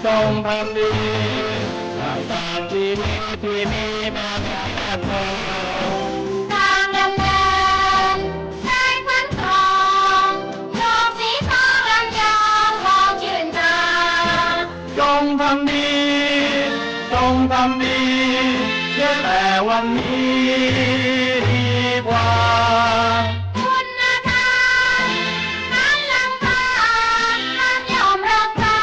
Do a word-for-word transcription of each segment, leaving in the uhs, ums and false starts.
จงทำดี รักษาชีวิตที่มีมาแต่เนิ่นนาน จงทำดี จงทำดี เสียแต่วันนี้ดีกว่า คุณธรรม นั้นล้ำค่า นั้นย่อมรักษา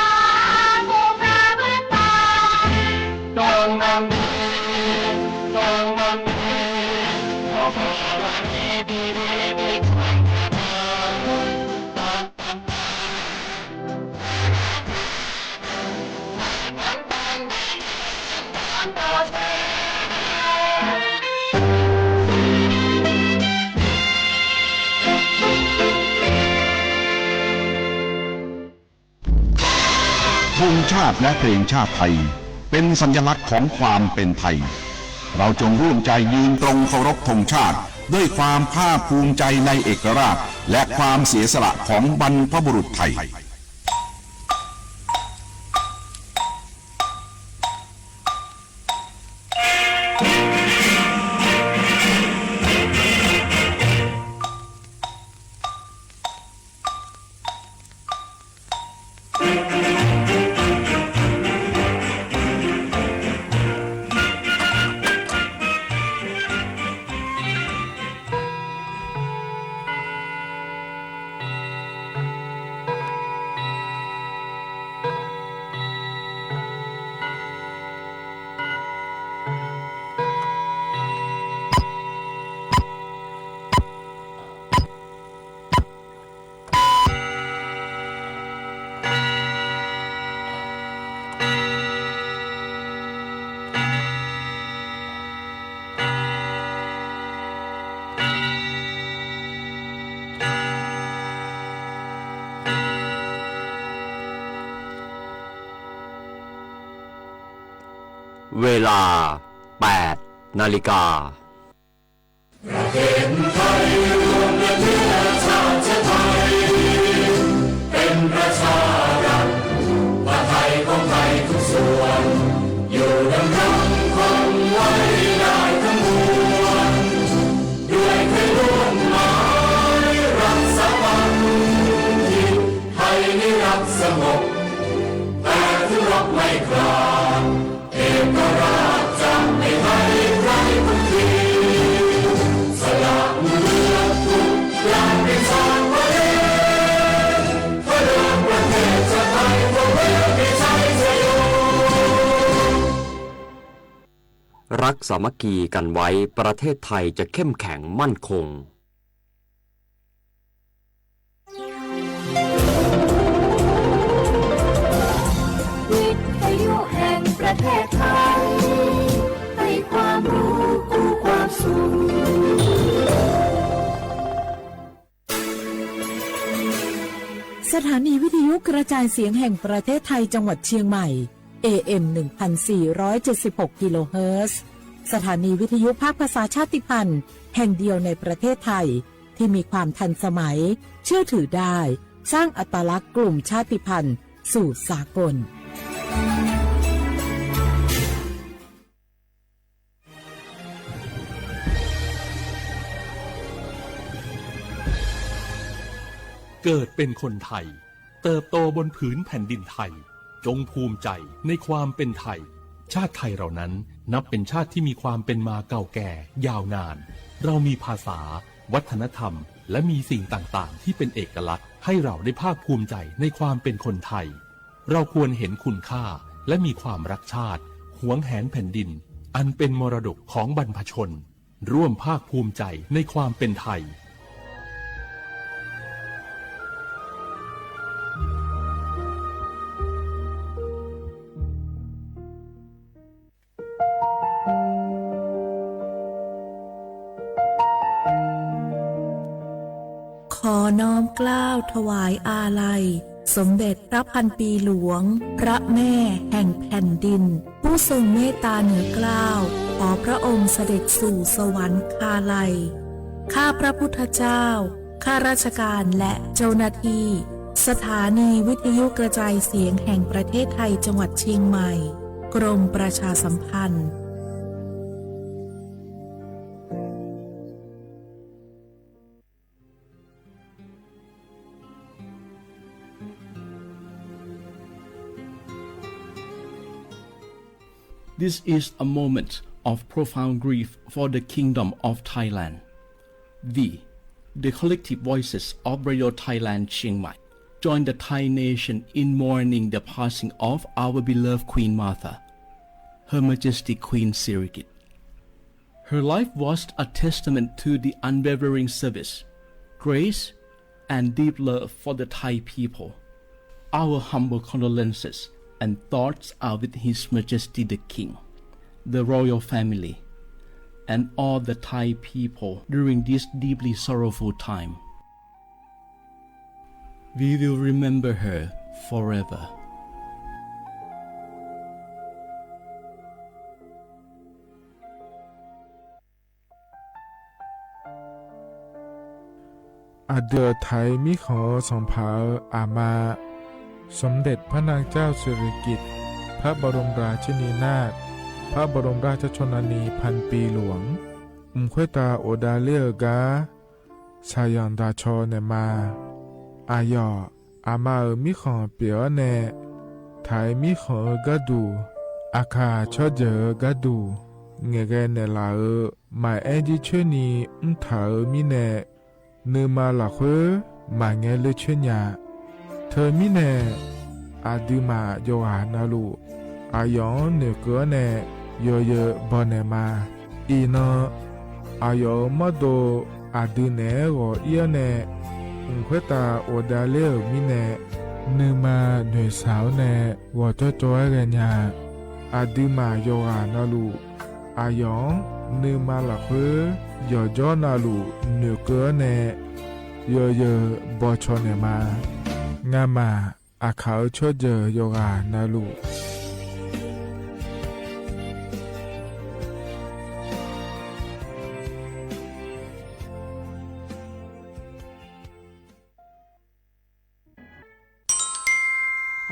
ผู้ประพฤติตน จงทำดี จงทำดี เพราะวันนี้ที่ดีไม่ควรจะเดิน ธงชาติและเพลงชาติไทย เป็นสัญลักษณ์ของความเป็นไทย เราจงร่วมใจยืนตรงเคารพธงชาติ ด้วยความภาคภูมิใจในเอกราช และความเสียสละของบรรพบุรุษไทย เวลา แปด นาฬิกา ประเทศไทยรวมและเชื้อชาติไทย เป็นประชารัฐ ผ้าไทยของไทยทุกส่วน อยู่ดำรงคงไว้ได้ทั้งมวล ด้วยไทยล้วนหมายรักสามัคคี ไทยนี้รักสงบ แต่ถึงรบไม่กล้า เอกราชจะไม่ให้ใครคุกคี สละเลือดทุกอย่างเป็นชาติทะเล เพื่อดวงประเทศชาติไทย เพื่อเวทีชัยชโย รักสามัคคีกันไว้ ประเทศไทยจะเข้มแข็งมั่นคง วิทยุแห่งประเทศไทย ให้ความรู้คู่ความสุข สถานีวิทยุกระจายเสียงแห่งประเทศไทยจังหวัดเชียงใหม่ เอเอ็ม หนึ่งพันสี่ร้อยเจ็ดสิบหก กิโลเฮิรตซ์ สถานีวิทยุภาคภาษาชาติพันธุ์แห่งเดียวในประเทศไทย ที่มีความทันสมัย เชื่อถือได้ สร้างอัตลักษณ์กลุ่มชาติพันธุ์สู่สากล เกิดเป็นคนไทย เติบโตบนผืนแผ่นดินไทย จงภูมิใจในความเป็นไทย ชาติไทยเรานั้นนับเป็นชาติที่มีความเป็นมาเก่าแก่ยาวนาน เรามีภาษา วัฒนธรรม และมีสิ่งต่างๆ ที่เป็นเอกลักษณ์ ให้เราได้ภาคภูมิใจในความเป็นคนไทย เราควรเห็นคุณค่า และมีความรักชาติ หวงแหนแผ่นดิน อันเป็นมรดกของบรรพชน ร่วมภาคภูมิใจในความเป็นไทย ขอน้อมเกล้าถวายอาลัย สมเด็จพระพันปีหลวง พระแม่แห่งแผ่นดิน ผู้ทรงเมตตาเหนือเกล้า ขอพระองค์เสด็จสู่สวรรคาลัย ข้าพระพุทธเจ้า ข้าราชการและเจ้าหน้าที่ สถานีวิทยุกระจายเสียงแห่งประเทศไทย จังหวัดเชียงใหม่ กรมประชาสัมพันธ์ This is a moment of profound grief for the Kingdom of Thailand. We, the collective voices of Radio Thailand Chiang Mai, join the Thai nation in mourning the passing of our beloved Queen Mother, Her Majesty Queen Sirikit. Her life was a testament to the unwavering service, grace, and deep love for the Thai people. Our humble condolences and thoughts are with His Majesty the King, the royal family, and all the Thai people during this deeply sorrowful time. We will remember her forever. Aqdui-euq Taiq mirkhanq-eu sanqpaq-euq aqma, สมเด็จพระนางเจ้าสิริกิติ์ พระบรมราชินีนาถ พระบรมราชชนนีพันปีหลวง mq khoertav ghofdav ler-euq gar shaqyanq daqcaw naeqma. Aqyawf aqma-euq mirkhanq pyeuf-awr nae, Taiq mirkhanq-eu gharduq, Aqkaq tsawrjeuq-eu gharduq ngaeqghae naeqlaf-euq maqaer jircoer ni mrtaq-euq mirnae, nuima lafkhoer maqngae ler coer nya. Teumirnae, aqduimaf yawqghaq navluf aqyawf-anr noeqkeuv-awr nae yawzeu baw naeqma. Iqnan, aqyawf-euq mawrdo aqdui naeq-aer ghawq ir-awr nae, mq khoertav ghofdav ler-euq mirnae, nuima noeqshaq-awr nae ghawqjawr jawr-aer ghaenya. Aqduimaf yawqghaq navluf aqyawf-anr nuima lafkhoer yawqjawr navluf noeqkeuv-awr nae yawzeu bawcaw naeqma. Ngamaf Aqkaq-eu tsawrjeuq yawqghaq navluf.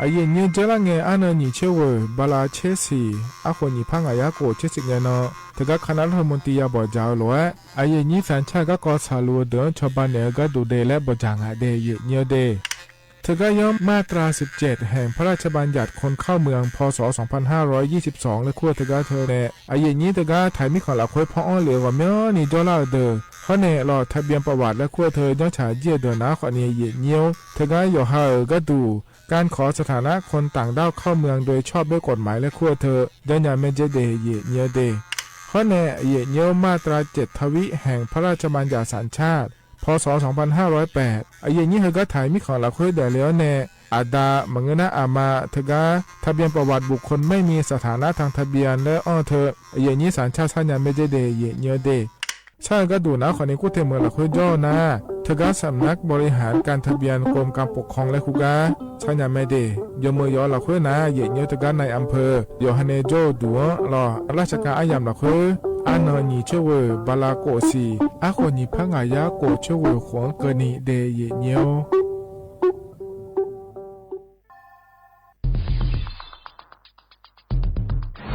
Aqyuif aqnyir dzawrlar ngae, arnan nyiq tser ghoeq bala tser siq, arkhof nyiq par ngaq yar khof tser siq ngae nan, teugar คณะรัฐมนตรี ya bawqdzaq-eu lof-aer, aqyuif aqnyir สัญชาติ garkawv tsaqluf-eu deuq-anr cawba naeq-eu gharduq de laer bawqdzaq ngaq de, aqyuif aqnyir-eu de. Teugar yanr มาตราสิบเจ็ด แห่งพระราชบัญญัติคนเข้าเมือง พ.ศ. สองพันห้าร้อยยี่สิบสอง laer kur-eu teugar teu nae, aqyuif aqnyir teugar Taiq mirkhanq lafkhoer paw-anr lef-eu ghawqmyanrni jawrlar-eu deuq, hawr nae lawq ทะเบียนประวัติ laer kur-eu teu janrcaq jir-eu deuq nar khawfni, aqyuif aqnyir-or, teugar yawqha-euq gharduq การขอสถานะคนต่างด้าวเข้าเมืองโดยชอบด้วยกฎหมาย laer kur-eu teu janrnya maerdzer de, aqyuif aqnyir-eu de. Hawr nae aqyuif aqnyir-or, มาตราเจ็ดทวี แห่งพระราชบัญญัติสัญชาติ พ.ศ. สองพันห้าร้อยแปด aqyuif aqnyir heugar Taiq mirkhanq lafkhoer daefle-awr nae, aqda maqngeur nar aqma teugar ทะเบียนประวัติบุคคลไม่มีสถานะทางทะเบียน laer anr-eu teu, aqyuif aqnyir สัญชาติ sarnya maerdzer de, aqyuif aqnyir-eu de. Shar-eu gharduq nar khawfni kur te meuq lafkhoer jawr-eu nar, teugar สำนักบริหารการทะเบียน กรมการปกครอง laer kur gar sarnya mae de. Yawmeuq yawf-eu lafkhoer nar, aqyuif aqnyir-or, teugar นายอำเภอ yawqha nae jawr-eu duq-anr lawq, ราชการ aryamq lafkhoer arnan nyiq tser ghoeq bala khof siq, arkhof nyiq par ngaq yar khof tser ghoeq khof-anr keuvni de, aqyuif aqnyir-or.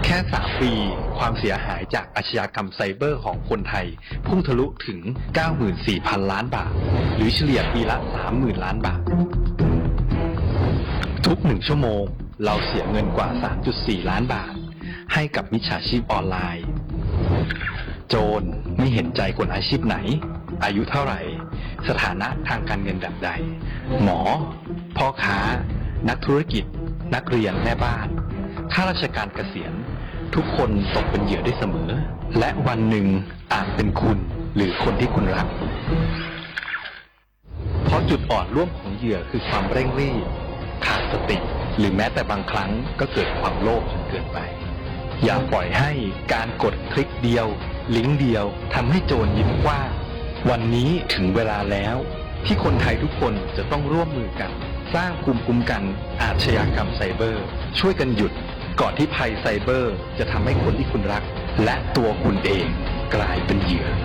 แค่สามปี ความเสียหายจากอาชญากรรมไซเบอร์ของคนไทย พุ่งทะลุถึง เก้าหมื่นสี่พันล้านบาท หรือเฉลี่ยปีละ สามหมื่นล้านบาท ทุกหนึ่งชั่วโมง เราเสียเงินกว่า สามจุดสี่ล้านบาท ให้กับมิจฉาชีพออนไลน์ โจรไม่เห็นใจคนอาชีพไหน อายุเท่าไหร่ สถานะทางการเงินแบบใด หมอ พ่อค้า นักธุรกิจ นักเรียน แม่บ้าน ข้าราชการเกษียณ ทุกคนตกเป็นเหยื่อได้เสมอ และวันหนึ่งอาจเป็นคุณ หรือคนที่คุณรัก เพราะจุดอ่อนร่วมของเหยื่อคือความเร่งรีบ ขาดสติ หรือแม้แต่บางครั้งก็เกิดความโลภจนเกินไป อย่าปล่อยให้การกดคลิกเดียว ลิงก์เดียว ทำให้โจรยิ้มกว้าง วันนี้ถึงเวลาแล้ว ที่คนไทยทุกคนจะต้องร่วมมือกัน สร้างภูมิคุ้มกันอาชญากรรมไซเบอร์ ช่วยกันหยุด ก่อนที่ภัยไซเบอร์จะทำให้คนที่คุณรัก และตัวคุณเองกลายเป็นเหยื่อ Taiq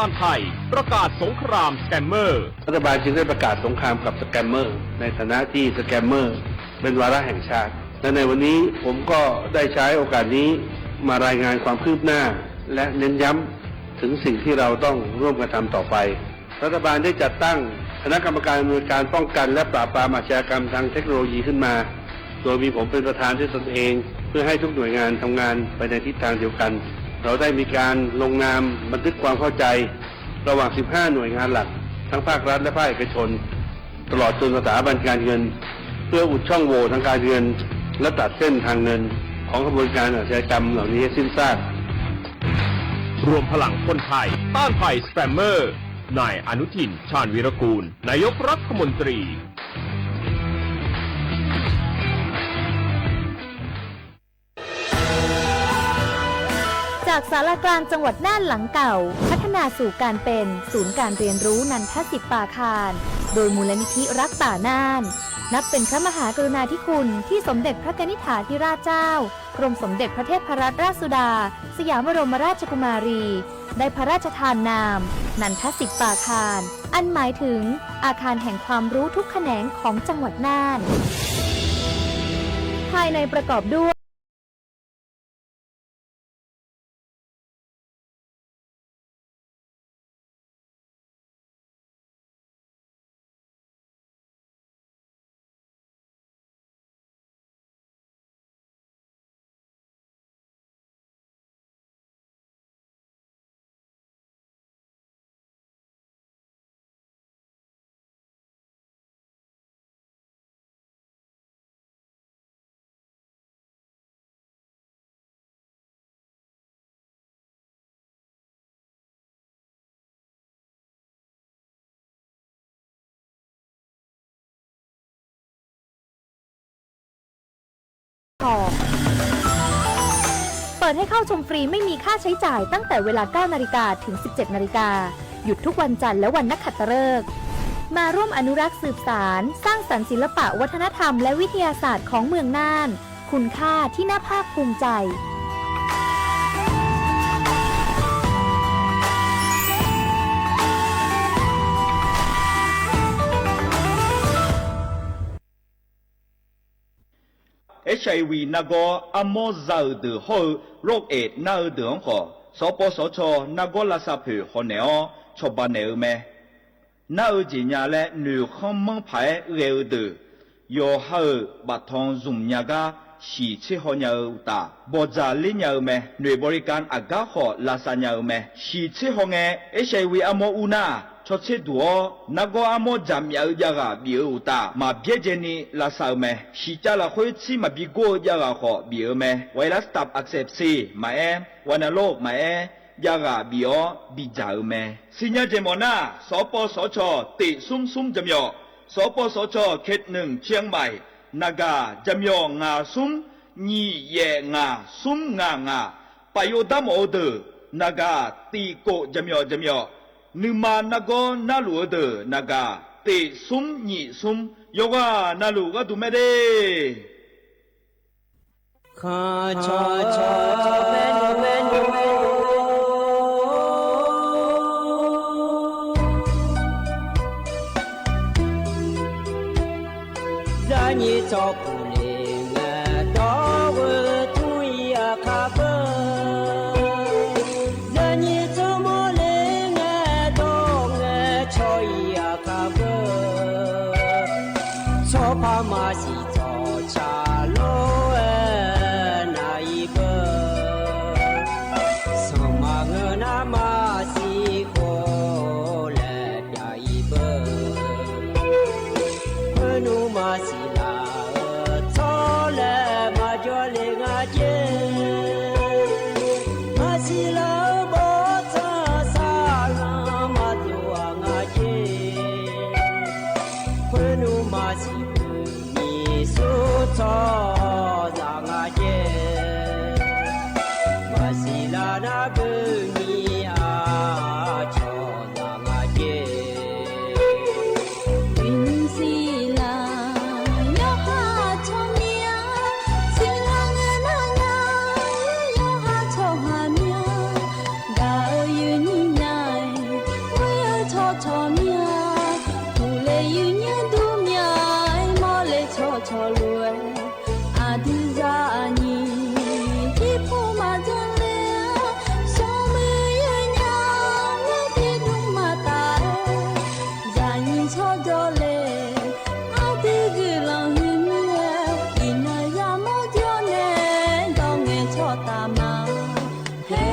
ต้านภัย ประกาศสงครามสแกมเมอร์ รัฐบาลจึงได้ประกาศสงครามกับสแกมเมอร์ ในฐานะที่สแกมเมอร์เป็นวาระแห่งชาติ และในวันนี้ผมก็ได้ใช้โอกาสนี้มารายงานความคืบหน้า และเน้นย้ำถึงสิ่งที่เราต้องร่วมกันทำต่อไป รัฐบาลได้จัดตั้งคณะกรรมการอำนวยการป้องกันและปราบปรามอาชญากรรมทางเทคโนโลยีขึ้นมา โดยมีผมเป็นประธานด้วยตนเอง เพื่อให้ทุกหน่วยงานทำงานไปในทิศทางเดียวกัน เราได้มีการลงนามบันทึกความเข้าใจ ระหว่าง สิบห้า หน่วยงานหลัก ทั้งภาครัฐและภาคเอกชน ตลอดจนสถาบันการเงิน เพื่ออุดช่องโหว่ทางการเงิน และตัดเส้นทางเงินของขบวนการอาชญากรรมเหล่านี้ให้สิ้นซาก รวมพลังคนไทย ต้านภัยสแกมเมอร์ นายอนุทิน ชาญวีรกูล นายกรัฐมนตรี จากศาลากลางจังหวัดน่านหลังเก่า พัฒนาสู่การเป็นศูนย์การเรียนรู้นันทสิทธิ์ปาคาร โดยมูลนิธิรักป่าน่าน นับเป็นพระมหากรุณาธิคุณที่สมเด็จพระกนิษฐาธิราชเจ้า กรมสมเด็จพระเทพรัตนราชสุดา สยามบรมราชกุมารี ได้พระราชทานนาม นันทสิทธิ์ปาคาร อันหมายถึงอาคารแห่งความรู้ทุกแขนงของจังหวัดน่าน ภายในประกอบด้วย เปิดให้เข้าชมฟรีไม่มีค่าใช้จ่ายตั้งแต่เวลา เก้านาฬิกา ถึง สิบเจ็ดนาฬิกา หยุดทุกวันจันทร์และวันนักขัตฤกษ์ มาร่วมอนุรักษ์สืบสาน สร้างสรรค์ศิลปะวัฒนธรรมและวิทยาศาสตร์ของเมืองน่าน คุณค่าที่น่าภาคภูมิใจ H I V nargawr armawr za-euq deuq hawr-eu โรคเอดส์ nar-eu deuq-anr khawf, สปสช nargawr lavsav poeq hawnaeq-awr cawba naeq-eu mae. Nar-eu jeq nya laer noeqkhanr manr paq-aer ghae-eu deuq, yawqha-euq baftanq zmq nya gar shiq tser haw nya-eu uqtaf, bawqdzaq ler nya-eu mae. Noeq บริการ aqgar khawf lavsav nya-eu mae. Shiq tser haw ngae, H I V armawr ur nar, cawtser duq-awr nargawr armawr jaqmyaf-eu javghaq bif-eu uqtaf, maqbyaerdzaeni lavsav-eu mae. Shiqcav lafkhoer tsir maqbi gor-eu javghaq khawf bif-eu mae. ไวรัสตับอักเสบ maqaer, วรรณโรค maqaer, javghaq bif-awr bidzaq-eu mae. Sirnya jeq mawf nar, สปสช tiq smr smr jaqmyawf, สปสช เขตหนึ่ง เชียงใหม่ naqgaq jaqmyawf ngaq smr nyiq yaef ngaq smr ngaq ngaq, paf yov dar mawf-eu deuq naqgaq tiq kof jaqmyawf jaqmyawf, nuima nargawr narluf-eu deuq naqgaq tiq smr nyiq smr, yawqghaq navluf gharduq mae de. Zaqnyiq tsawrpuq le ngae dawr-eu tmr-ir aqkar beu. Zaqnyiq tsawrmawr le ngae dawr ngae cawq-ir aqkar beu. Tsawrpar maqsiq tsawrca lor-aer nar-ir beu. Sanqma ngeur nar maqsiq khof laer pyav-ir beu. Khoernmr maqsiq laf-eu tsawrlaer maqjawr le nga jer. Maqsiq laf-eu bawrtsanq saqlanq maqdov-a nga jer. Khoernmr maqsiq khoernyiq cawq mir-a, uqle yuif nyaer dur mir-a, aer mawrle cawqcawq lof-aer, aqdui zaqnyiq tiqpov maqjan le-a, smrmuiq yawnyaf-anr tiqdmr maqtaf-aer, zaqnyiq tsawrjawr le, aqdui guiqlanq huiq mir-aer, iqnan yamawr jawr nae, dawq ngaeqcawq taf ma. Hae.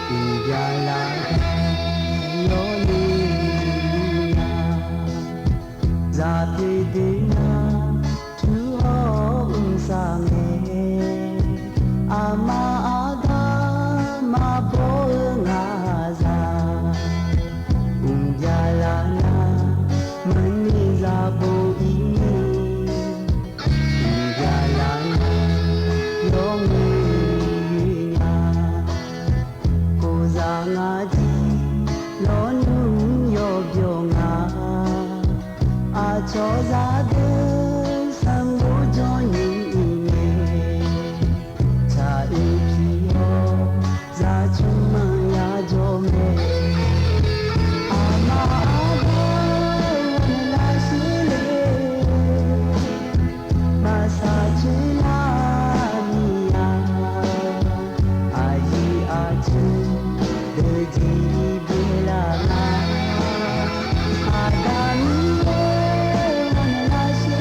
Uqjala yawni nya, zaq pyeuf deuq nar, tur hawr mqsaq ngae, aqma aqda maqbaw-eu ngaq zaq. Uqjala nar, maqni zaq bo ir ni, uqjala nar, yawmuiq nya. Khof zaq ngaq jir lawnmr yawbyawq nga, aqcawq zaqdeuq sanqbof jawr nyiq nyiq ngae, tsaq-eu pi-awr zaqcmq manq yajawr mae. Aqma aqda-eu ghawqmya lavshuir le, maqsaq coer lar ni-a. Aqyuif aqtsu deuq jeq byaer lar nga. Aqda Miqyaer-or, ghawqmya lavshuir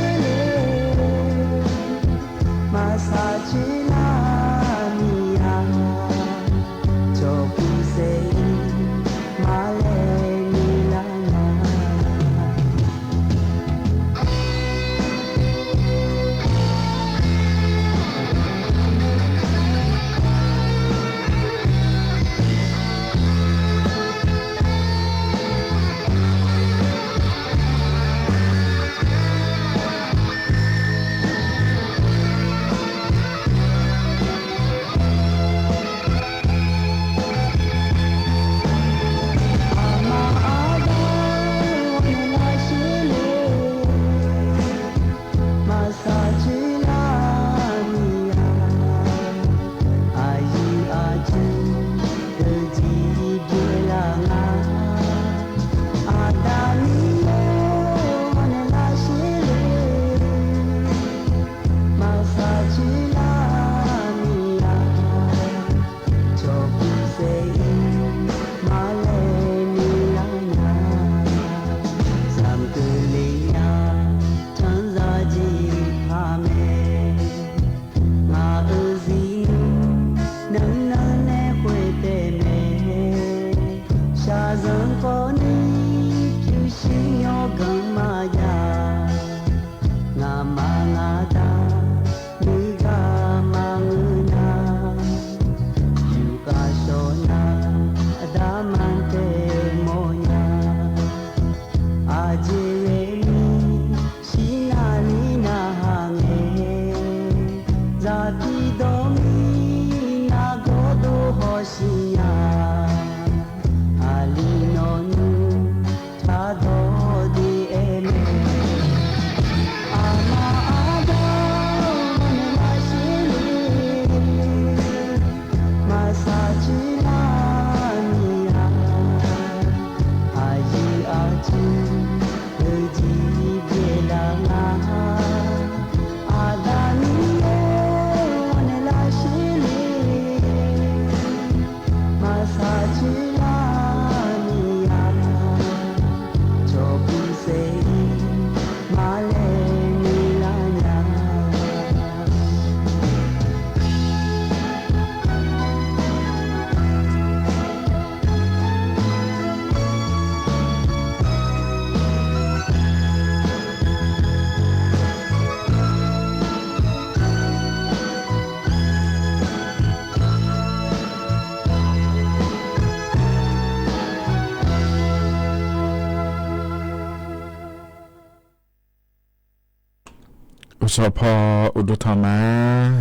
Uqshawq paw uqduq tanq ma.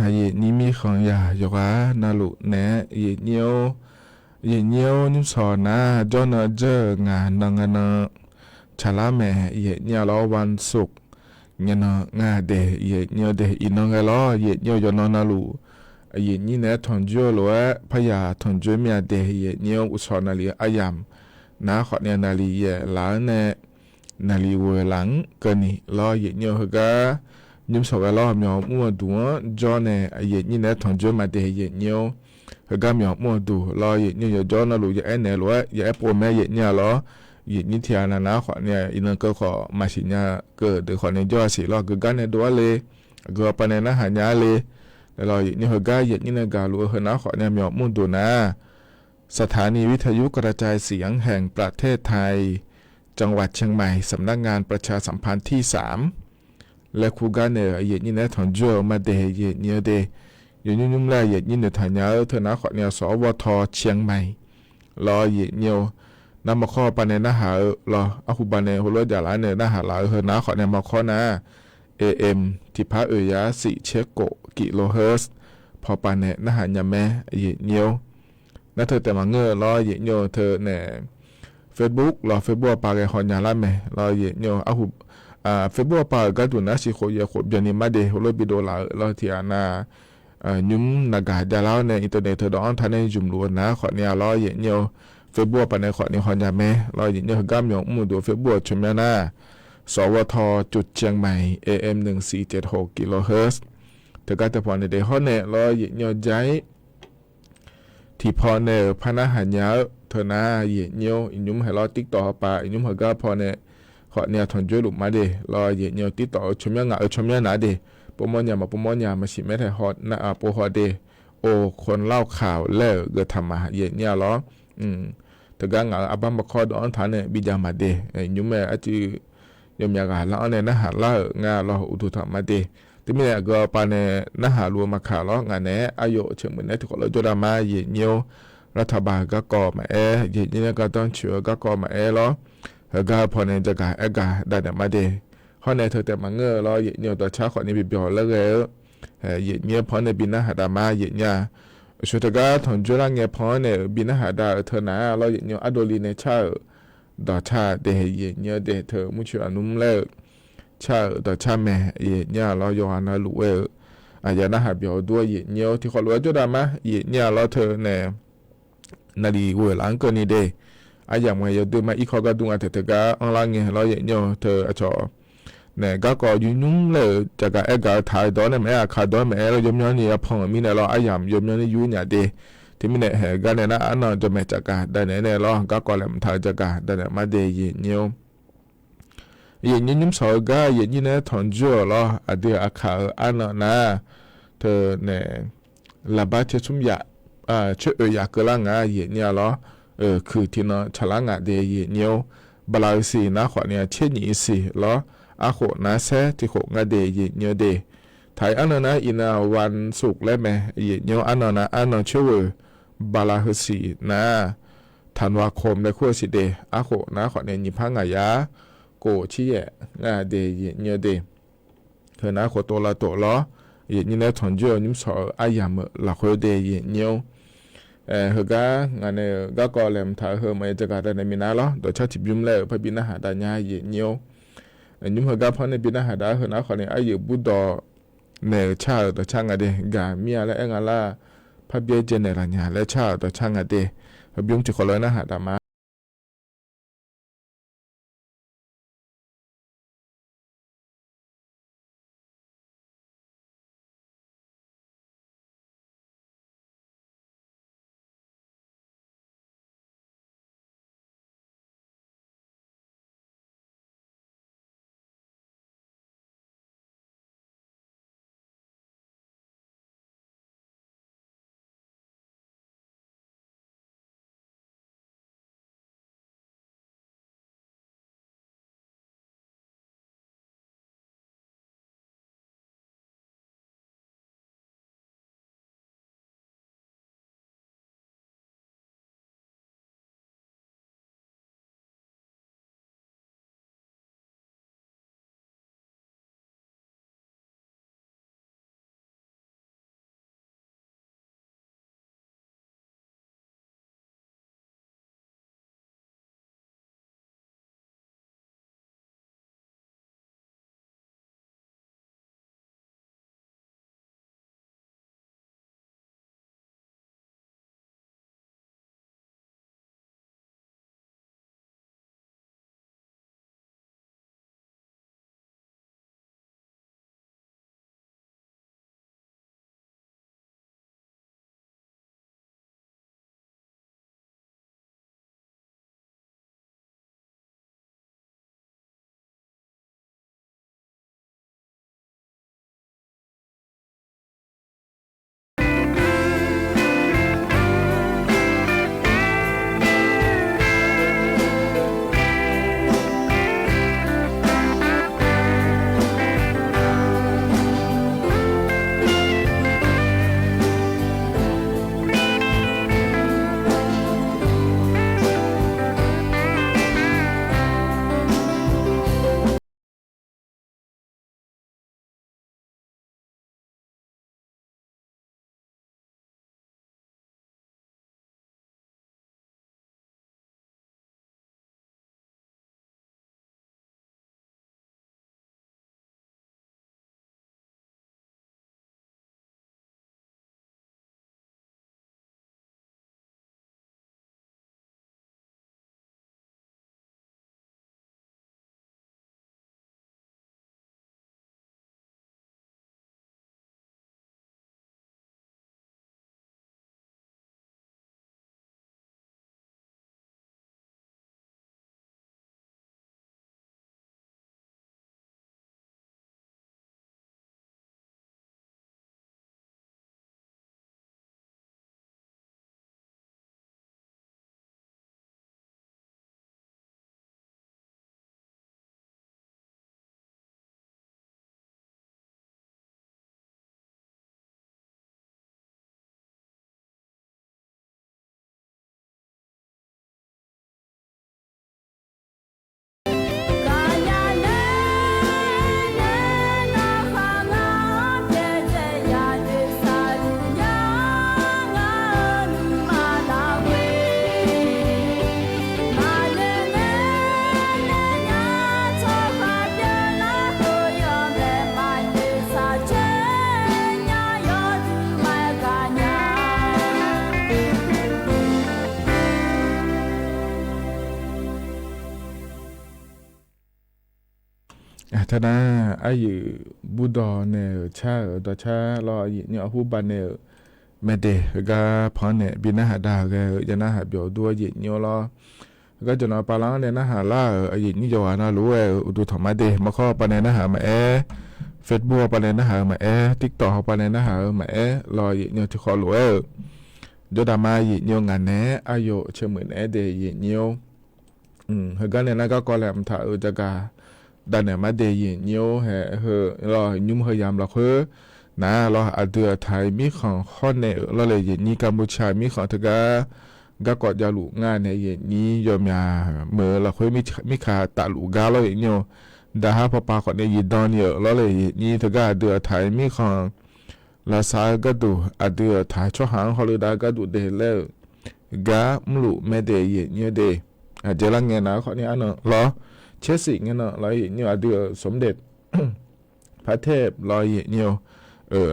Aqyuif nyir mirkhanq yaq yawqghaq navluf naeq-aer, aqyuif nyir-or, aqyuif nyir-or, nymrshawq nar jawrnan dzeur-euq ngaq nan ngae nan tsaqlar mae. Aqyuif nyir-a lawr, วันศุกร์ ngae nan nga de, aqyuif nyir-eu de. Iqnan ghae lawr, aqyuif nyir-eu yawqnan navluf aqyuif nyir naeq-aer tanqjoer-eu lof-aer parya tanqjoer mir-a de, aqyuif nyir-or. Uqshawq naqli aryamq nar khawfni naqli yaef laf-anr nae naqli ghoeq laf-anr keuvni lawr, aqyuif nyir-eu heugar nymrshawq ghae lawr, myawq mr-eu duq-anr jawr nae aqyuif nyir naeq-aer tanqjoer ma de, aqyuif nyir-or. Heugar myawq mr-eu duq lawr, aqyuif nyir-eu yawqjawr navluf ya aer naeq lof-aer ya aer pov mae, aqyuif nyir-a lawr. Aqyuif nyir tiq ghaq navnav khawfni iqnan keuv khawf maqsiq nya keuv deuq khawfni jawr-a siq lawr, aqgeu gar nae dov-ar le, aqgeu aqpav nae narhaq nya-ar le. Lawr, aqyuif nyir heugar aqyuif nyir nae gaq luf-eu heunav khawfni myawq mr-eu duq nar,สถานีวิทยุกระจายเสียงแห่งประเทศไทย จังหวัดเชียงใหม่ สำนักงานประชาสัมพันธ์ที่สาม laer kur gar nae-euq aqyuif nyir naeq-aer tanqjoer-eu ma de, aqyuif nyir-eu de. Yawnymr nymr laer aqyuif nyir noeqtaq nya-eu teunav khawfni สวท. เชียงใหม่ lawr, aqyuif nyir-or. Nar maqkhawr pav nae narhaq-eu lawr, arhu pav nae heulof-aer jaqlaf nae narhaq laf-eu heunav khawfni maqkhawr nar, AM tiqpar oeq yar siq tser khof kilohertz paw pav nae narhaq nya mae, aqyuif nyir-or. Nar teu taef maqngeur-eu lawr, aqyuif nyir-eu teu nae Facebook lawr, Facebook aqpav ghae haw nya lar mae lawr, aqyuif nyir-or. Arhu, Facebook aqpav-euq gharduq nar siq khof yaeq khof byanni mar de, heulof-aer bidov laf-eu lawr, tiq ghaq nav nymr navgaq javlar-awr nae internet teu dawv-anr taq nae zmq luf-eu nar khawfni-a lawr, aqyuif nyir-or. Facebook aqpav nae khawfni haw nya mae lawr, aqyuif nyir-eu heugar myawq mr-eu duq Facebook-euq tsawrmyanr nar, สวท. จุดเชียงใหม่ AM หนึ่งสี่เจ็ดหกกิโลเฮิรตซ์ teugar teu paw nae daef hawr nae lawr, aqyuif nyir-or, jaq-ir tiqpaw nae-euq par narhaq nya-eu teunav, aqyuif nyir-or. Iqnymr haeq lawr, TikTok pav iqnymr heugar paw nae khawfni-a tanqjoer luf mar de lawr, aqyuif nyir-or. TikTok-euq tsawrmyanr ngaq-euq tsawrmyanr nar de, povmawr nya maq povmawr nya maqsiq maer tae haw nar-aq pov haw de. โอ คนเล่าข่าว laer-euq gheutaq ma, aqyuif nyir-a lawr. Teugar ngaq-euq arbar maqkhawr dawv-anr taq nae bijav ma de. Nymr-aer arcuiv yawmyaq ghaq lar-anr nae narhaq lar-euq nga lawr, uqduq tanq ma de. Teumirnae aqgeu aqpav nae narhaq luf-eu maqkaq lawr, ngaq naeq-aer aqyawf-euq ceqmeuq naeq-aer tiqkhawf lawr jawrdav ma, aqyuif nyir-or. รัฐบาล garkawv maqaer, aqyuif nyir nae gardanr coeq-eu garkawv maqaer lawr. Heugar paw nae jagaq aergaq davnaeq ma de. Hawr nae teu taef maqngeur-eu lawr, aqyuif nyir-or, dawqcar khawfni bi byawq laer ghae-eu aqyuif nyir-aer paw-anr nae bi narhaq dav ma, aqyuif nyir-a. Uqshoe teugar tanqjoer lar ngae paw-anr nae-euq bi narhaq dav-euq teunav-a lawr, aqyuif nyir-or, ardovli nae car-euq dawqcar de, aqyuif nyir-or de. Teu murcoeq aqnmr laer-euq car-euq dawqcar mae, aqyuif nyir-a lawr. Yawqghaq navluf ghae-euq aqyawf narhaq byawq-eu dur, aqyuif nyir-or. Tiqkhawf lof-aer jawrdav ma, aqyuif nyir-a lawr. Teu nae naqli ghoeq laf-anr keuvni de. Aryamq ngae yawdoer ma, irkawr gar dur nga taef teugar anrlar ngae lawr, aqyuif nyir-or. Teu aqcawq nae garkawv yunymr laer-euq jagaq aergaq-eu taq-eu dawq-anr nae maqaer, aqkaq dawq-anr maqaer lawr, yawmyanrni yapanq-euq mirnae lawr, aryamq yawmyanrni yur nya de. Teumirnae haeq gar nae nar arnan jawrmaeq jagaq davnaeq-aer nae lawr, garkawv laeqhmq taq-eu jagaq davnaeq ma de, aqyuif nyir-or. Aqyuif nyir nymrshawq-eu gar aqyuif nyir nae-aer tanqjoer-euq lawr, aqdui aqkaq-euq arnan nar teu nae laqbar tser smr yaf, tser oeq yaf keuvlar nga, aqyuif nyir-a lawr. Kuiq tiqnan tsaqlar ngaq de, aqyuif nyir-or. Bala-eu siq nar khawfni-a tser nyiq-eu siq lawr, arkhof nar saer tiqkhof nga de, aqyuif nyir-or de. Taq-ir arnan nar iqnan-aq วันศุกร์ laer mae, aqyuif nyir-or. Arnan nar arnan coer ghoeq bala heu siq nar ธันวาคม laer kur-eu siq de, arkhof nar khawfni nyiq par ngaq yar khof tser yaef nga de, aqyuif nyir-or de. Teu nar khoftof lavtof lawr, aqyuif nyir nae-aer tanqjoer-eu nymrshawq-eu aryamq-euq lafkhoer de, aqyuif nyir-or. Heugar ngaq nae-euq garkawv laeqhmq taq-eu heu maqya jagaq davnaeq minav lawr, dawqcar tiqbymr laer-euq parbi narhaq dav nya, aqyuif nyir-or. Nymr heugar paw-anr nae bi narhaq dav-ar, heu nar khawfni aryuif burdawq naeq-euq car-euq dawqcar nga de, gaq mir-a laer aer nga lar, parbyaer jaev naeqlaf nya laer car-euq dawqcar nga de. Heubymr tiqkhawf lof-aer narhaq dav ma. Teunar, aryuif burdawq naeq-euq car-euq dawqcar lawr, aqyuif nyir arhur banaeq-euq maeqdeq heugar pan-anr nae bi narhaq dav ghae-eu jav narhaq byawq dur aqyuif nyir-awr lawr. Heugar jawqnan pavlar-anr nae narhaq lar-euq aqyuif nyir yawqghaq navluf-aer-euq uqduq tanqma de maqkawr hawpav nae narhaq-eu maqaer, Facebook hawpav nae narhaq-eu maqaer, TikTok hawpav nae narhaq-eu maqaer lawr, aqyuif nyir tiqkhawf lof-aer-euq jawrdaq ma aqyuif nyir ngaq naeq-aer aqyawf caemuiq naeq-aer de aqyuif nyir-or. Heugar nae nar garkawv laeqhmq taq-euq jagaq dav naeq mar de aqyuif nyir-or. Hae heu lawr, nymr heu yamq lafkhoer nar lawr, aqdui aqtaq-iq mirkhanq hawr nae-euq lawr le aqyuif nyir, Kampuchea mirkhanq teugar garkawv javluf ngar nae aqyuif nyir yawmyaq meuq-eu lafkhoer mirkaq tafluf gar lawr aqyuif nyir-or. Daqhar pawpav khawf nae yiqdan ni-euq lawr le aqyuif nyir, teugar aqdui aqtaq-iq mirkhanq lavsav-eu gharduq aqdui aqtaq tsawrhaq-anr hawluf dav-eu gharduq de laer-euq gar mrluf mae de aqyuif nyir-or de. Aqjeq lar ngae nar khawf ni arnan lawr, caersif ngae nan lawr aqyuif nyir aqdui-euq smr daef parter lawr aqyuif nyir-or.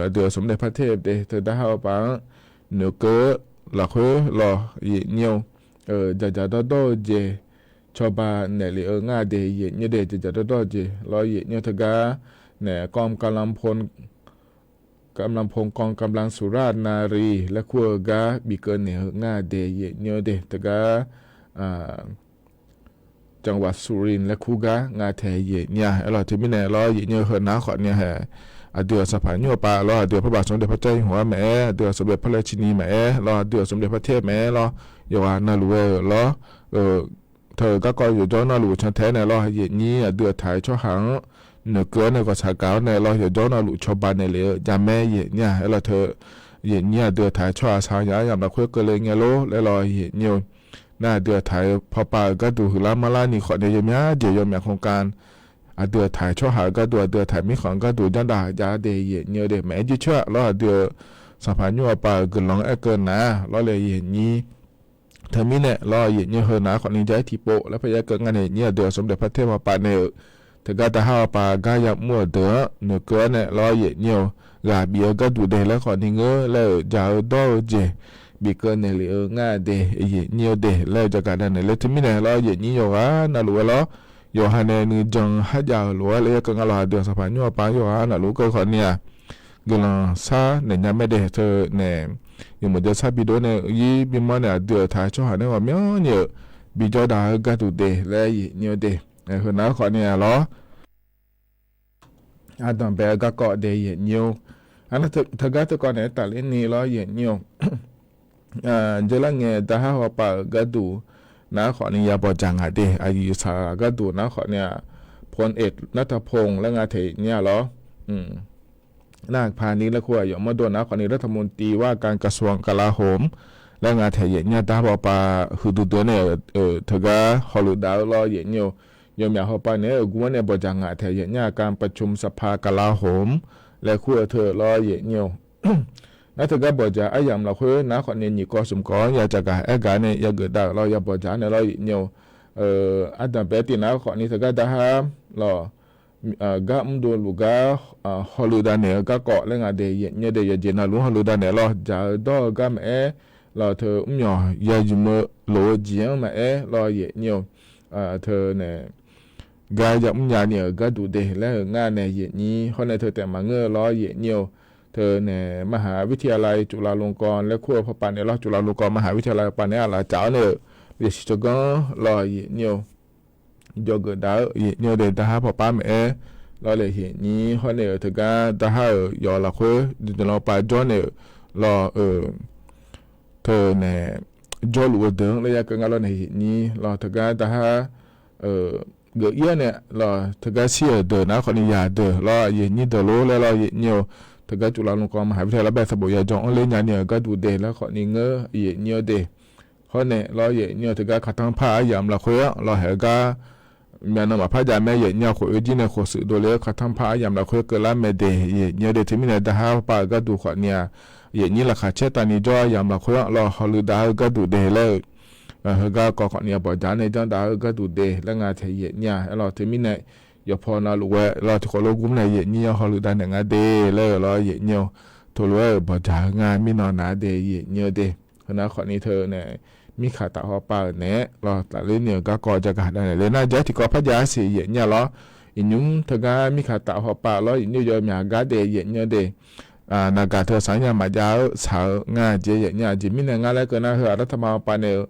Aqdui-euq smr daef parter de teu daqhar pawpav-anr noeqkeuv lafkhoer lawr aqyuif nyir-or. Dzaqdzaq dawrdawr-eu jeq cawba naeqlef-eu ngar de aqyuif nyir de, dzaqdzaq dawrdawr-eu jeq lawr aqyuif nyir-or. Teugar nae กองกำลังพล กองกำลังสุราษฎร์นารี laer kur-eu gar bikeuv naeq-eu ngar de aqyuif nyir-or de, teugar จังหวัดสุรินทร์ laer kur gar nga taeq aqyuif nyir-a. Aerlawq teumirnae lawr aqyuif nyir-eu, heunar khawf ni hae, aqdui-euq sanqpaq nymr-eu pav lawr, aqdui-euq parbav smr daef parter hmq-ar maqaer, aqdui-euq smr daef parler cini maqaer lawr, aqdui-euq smr daef parter maqaer lawr, yawqghaq navluf ghae-euq lawr, teu-euq garkawv yawqjawr navluf cantae-aer nae lawr aqyuif nyir, aqdui aqtaq-iq tsawrhaq-anr noeqkeuv-awr nae ghawqshaq gaq-awr nae lawr, yawqjawr navluf cawba naeqlef-eu javmaer aqyuif nyir-a. Aerlawq teu aqyuif nyir, aqdui aqtaq-iq tsawrhaq saqyaq-aer yamq lafkhoer keuvle ngae lor laer lawr aqyuif nyir-or. Nar aqdui aqtaq-iq pawpav-euq gharduq huiqlar manrlar ni khawf nae yawmyaq jeq yawmyaq โครงการ aqdui aqtaq-iq tsawrhaq-euq gharduq, aqdui aqtaq-iq mirkhanq gharduq janrdav jav de aqyuif nyir-or de, maqaer jircoer-a lawr, aqdui-euq sanqpaq nymr-eu pav-euq guiqlanq-anr aer keuv nar lawr le aqyuif nyir. Teumirnae lawr aqyuif nyir, heunar khawf ni ja-aer tiqpov laer parya keuv ngar nae aqyuif nyir, aqdui-euq smr daef parter pawpav nae-euq teugar daqhar pawpav gar yamr-euq deuq-anr noeqkeuv-awr nae lawr aqyuif nyir-or, ghaq bif-eu gharduq de laer khawf ni ngeur laer-euq jaq-eu dawr-eu jeq bikeuv naeqlef-eu ngar de aqyuif nyir-or de laer-eu jagaq dav naeq ler. Teumirnae lawr aqyuif nyir yawqghaq navluf ghae lawr, yawqha nae nuijan kharjav-euq lof-aer laer ya keuv nga lawq, aqdui-euq sanqpaq nymr-eu pav yawqghaq navluf-aer keuv khawf ni-aq guiqlanq sar naeq nya mae de teu nae, yawmuiq jawrshar bidov nae yir bimanr nae aqdui-euq taq-iq tsawrhaq nae ghawqmyanr ni-euq bijawr dav-eu gharduq de laer aqyuif nyir-or de. Heunar khawf ni-aq lawr, ardanq bae-eu garkawv de aqyuif nyir-or. Arnar teugar teukawv naeq-aer tafler ni lawr aqyuif nyir-or. Jeq lar ngae daqhar hawpav-euq gharduq nar khawf ni ya bawqdzaq ngaq de, aqyuif saq gharduq nar khawf ni-aq, พลเอก ณัฐพงษ์ laer nga taeq nyir-a lawr. Nar paq ni laer kur-aq yawf mawrdo nar khawf ni รัฐมนตรีว่าการกระทรวงกลาโหม laer nga taeq aqyuif nyir-a. Daqhar hawpav huiqdui dui-awr nae-euq teugar hawluf dav-eu lawr aqyuif nyir-or. Yawmyaq hawpav naeq-aer-euq gur-anr nae bawqdzaq ngaq taeq aqyuif nyir-a. การประชุมสภากลาโหม laer kur-eu teu lawr aqyuif nyir-or. Nar teugar bawqdzaq aryamq lafkhoer nar khawf ni nyiq kawv smq kawv-anr ya jaq gaq aer gaq nae ya geuf dav-euq lawr ya bawqdzaq-awr nae lawr aqyuif nyir-or. Ardanq bae tiv nar khawf ni teugar daqhar lawq, gar mrdov luf gar hawluf dav naeq-eu garkawv laer nga de aqyuif nyir-or de. Yawqjeq navluf-anr hawluf dav naeq lawr, dzaq-eu dawr-eu gar maqaer lawq, teu mr myawq ya ymq-eu lof-eu jeq-anr maqaer lawr aqyuif nyir-or. Teu nae gar ya mrnya ni-euq gharduq de laer-euq ngar nae aqyuif nyir hawr nae teu taef maqngeur-eu lawr aqyuif nyir-or. Teu nae มหาวิทยาลัยจุฬาลงกรณ์ laer kur-eu pawpav naeq lawr, จุฬาลงกรณ์มหาวิทยาลัย pawpav naeq-aer aqlaf caf-awr nae-euq yasiq tsawrganr lawr aqyuif nyir-or. Jawgeuf dav-eu aqyuif nyir-or de. Daqhar pawpav maqaer lawr le aqyuif nyir hawr nae-euq teugar daqhar-euq yawf lafkhoer daqlanr pav jawr nae-euq lawr-eu teu nae jawrluf-eu deuq-anr laer ya keuv nga lawr nae aqyuif nyir lawr teugar daqhar geuf-ir-awr nae lawr teugar shir-euq deuq nar khawf ni yaq deuq lawr aqyuif nyir deuq lor laer lawr aqyuif nyir-or. Teugar จุฬาลงกรณ์มหาวิทยาลัย laer sanqbof ya jawr-anr ler nya ni-euq gharduq de laer khawf ni ngeur aqyuif nyir-or de. Hawr nae lawr aqyuif nyir-or teugar kaqtanr par aryamq lafkhoer-anr lawr haeq-eu gar myavnan maqpar jav mae aqyuif nyir-a. Khof-eu jir nae khof shuif dovle-eu kaqtanr par aryamq lafkhoer keuvlar mae de aqyuif nyir-or de. Teumirnae daqhar pav-euq gharduq khawf ni-aq aqyuif nyir laqkhaq caer tavni jawr aryamq lafkhoer-anr lawr hawluf dav-eu gharduq de laer-eu heugar kawv khawf ni-aq bawqdzaq nae janr dav-eu gharduq de laer nga taeq aqyuif nyir-a. Aerlawq teumirnae yawqpaw navluf ghae lawr tiqkawv lof gur nae aqyuif nyir-anr hawluf dav naeq nga de laer-eu lawr aqyuif nyir-or. Teulof-aer-euq bawqdzaq-eu ngar mirnan naq-a de aqyuif nyir-or de. Heunar khawf ni teu nae mirkhanq taf hawpav-euq naeq-aer lawr tafler ni-euq garkawv jagaq dav naeq le nar jav-aer tiqkawv par jav-aer siq aqyuif nyir-a lawr. iqnymr teugar mirkaq taf hawpav lawr, iqnymr yawmyaq gar daef yaeqnyir-eu de. Naqgaq teu saqnya maqjav-eu saq-eu nga jeq yaeqnyir-aq jeq mirnae ngar laer keuv nar heu-aq lartama hawpav nae-eu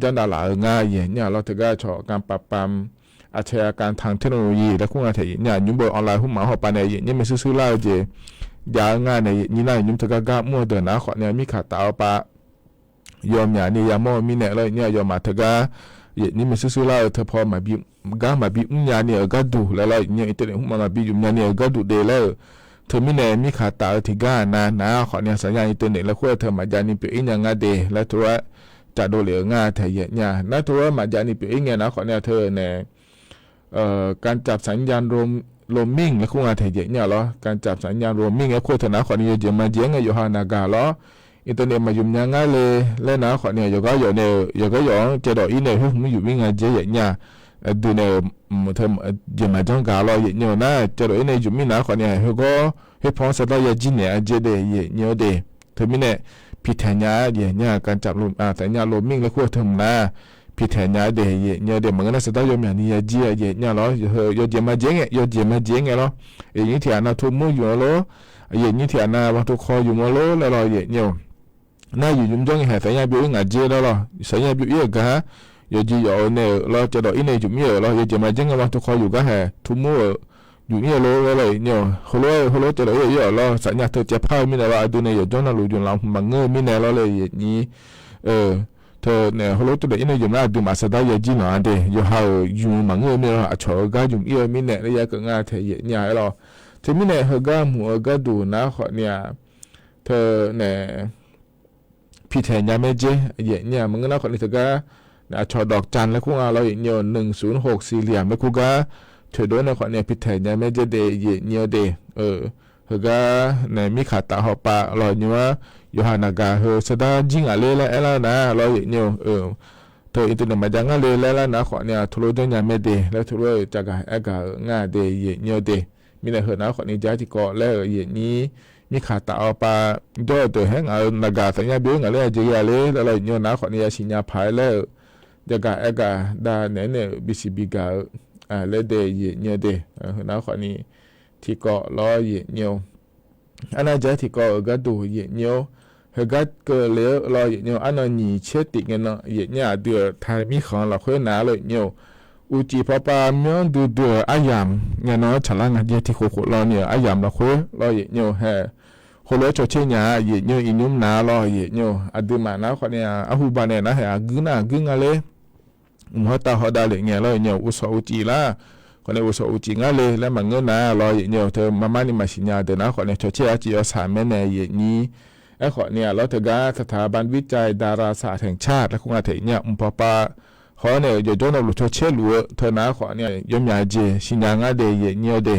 janrdavlaf-eu nga yaeqnyir-aq lawr teugar cawq kan pavpam aqcawq ya kan tanq technology laer kur nga taeq yaeqnyir-aq nymr beu online hmq maf hawpav nae yaeqnyir maershuir shuir lar-eu jeq jav-eu nga nae yaeqnyir nar iqnymr teugar gar mr-eu deuq nar khawf ni mirkaq taf hawpav yawmyaq ni yamawr-eu mirnae lawr yaeqnyir-aq yawmaf teugar yaeqnyir maershuir shuir lar-eu teupaw maqbi gar maqbi mrnya ni-euq gharduq laer lawr yaeqnyir-eu internet hmq maf maqbi yufmya ni-euq gharduq de laer-euq. Teumirnae mirkaq taf-eu tiqgar-aq nav nar khawf ni saqnya internet laer khoer-eu teu maqjav ni pyeuf-ir nya nga de laer teulof-aer cafdov lef-euq nga taeq yaeqnyir-aq nar teulof-aer maqjav ni pyeuf-ir ngae nar khawf ni teu nae การจับสัญญาณ roaming laer kur nga taeq yaeqnyir-aq lawr การจับสัญญาณ roaming laer kur-eu teu nar khawf ni yawjeq majeq-aer ngae yawqha naqgaq lawr internet maqyufmya ngar le laer nar khawf ni yawqgar yawf nae-euq yawqgar yawf-anr caevdawq-ir nae khoer hmq yufmir nga jeq yaeqnyir-aq aqdui nae-euq teu jeq maqjanr gaq lawr yaeqnyir-eu nar caevdawq-ir nae yufmir nar khawf ni khoergawr khoerpaw-anr sardar yajir naeq-a jeq de yaeqnyir-eu de. Teumirnae piqtaeq nya-a yaeqnyir-aq การจับสัญญาณ roaming laer kur-eu teu hmq nar piqtaeq nya-a de yaeqnyir-eu de maqngeur nar sardar yawmyaq ni yajir-a yaeqnyir-aq lawr yawjeq majeq ngae yawjeq majeq ngae lawr yaeqnyir tiqghaq nav tuvmur yuf-eu lor yaeqnyir tiqghaq nav vantuv khaw yuf-eu lor laer lawr yaeqnyir-eu nar yuf yuf jawr ngae haeq saqnya byov-ir ngaq jeq laer lawr saqnya byov-ir-euq gar yawqjeq yawf-eu nae-euq lawr caevdawq-ir nae yufmir-euq lawr yawjeq majeq ngae vantuv khaw yuf gar haeq tuvmur-euq yufmir-eu lor laer lawr yaeqnyir-eu heulof-aer heulof caevdawq-ir-euq ir-awq lawr saqnya teu caevpar-eu mirnae lawr aqdui nae yawqjawr navluf yawqlaf hmq maqngeur-eu mirnae lawr laer yaeqnyir teu nae heulof caevdawq-ir nae yuf nar aqduimaf sardar yajir nawq-a de yawqha-euq yuf maqngeur-eu mirnae lawr aqcawq-eu gar yuf-ir-eu mirnae laer ya keuv nga taeq yaeqnyir-aq aer lawr. Teumirnae heugar mq-eu gharduq nar khawf ni-aq teu nae piqtaeq nya mae jeq yaeqnyir-aq maqngeur nar khawf ni teugar aqcawq dawqcan laer kur nga lawr yaeqnyir-eu หนึ่งศูนย์หก สี่เหลี่ยม laer kur gar toeqdov nae khawf ni piqtaeq nya mae jeq de yaeqnyir-eu de. Heugar nae mirkaq taf hawpav lawr nymr-ar yawqha naqgaq heu sardar jir ngaq ler laer aerlar-eu nar lawr yaeqnyir-eu teu internet maqjav ngar le laer lar nar khawf ni-aq teulof janrnya mae de laer teulof-aer-eu caqgaq aergaq-euq nga de yaeqnyir-eu de. Mirnae heu nar khawf ni jar tiqkawv laer-euq yaeqnyir mirkaq taf hawpav jawr-eu deuq haer ngaq-eu naqgaq saqnya byov-ir ngaq ler-a jeq ghae-a ler laer lawr yaeqnyir-eu nar khawf ni yasiq nya paq-aer laer-euq caqgaq aergaq dav naeq-aer nae-euq bisiq biga-eu laer de yaeqnyir-eu de. Heu nar khawf ni tiqkawv lawr yaeqnyir-eu Arnav jar tiqkawv-euq gharduq yaeqnyir-awr, heugar keuvle-eu lawr yaeqnyir-eu arnan nyiq tser tif ngae nan yaeqnyir aqdui-euq taq mirkhanq lafkhoer nav-a lawr yaeqnyir-eu, uqcif pawpav myanr duidui-euq aryamq ngae nan-anr tsaqlar nga jeq tiq khof khof lawr ni-euq aryamq lafkhoer lawr yaeqnyir-eu hae, heulof-aer cawcaer nya-a yaeqnyir-eu iqnymr nav-a lawr yaeqnyir-eu aqduimaf nar khawf ni-a arhu ba nae nar hae aqguir nar aqguir nga ler. Mq hawr tav hawr dav lef ngae lawr yaeqnyir-eu uqshawq uqcif lar, khawf nae uqshawq uqcif ngar le laer maqngeur nar lawr yaeqnyir-eu teu marmar ni maqsiq nya deuq nar khawf nae cawcaer arciv yawshaq maer nae yaeqnyir. Aerkhawf ni-aq lawr teugar สถาบันวิจัยดาราศาสตร์แห่งชาติ laer kur nga taef nya mq pawpav haw-awr nae-euq jawqjawr navluf cawcaer luf-eu teu nar khawf ni yawmyaq jeq siqnya ngar de yaeqnyir-eu de.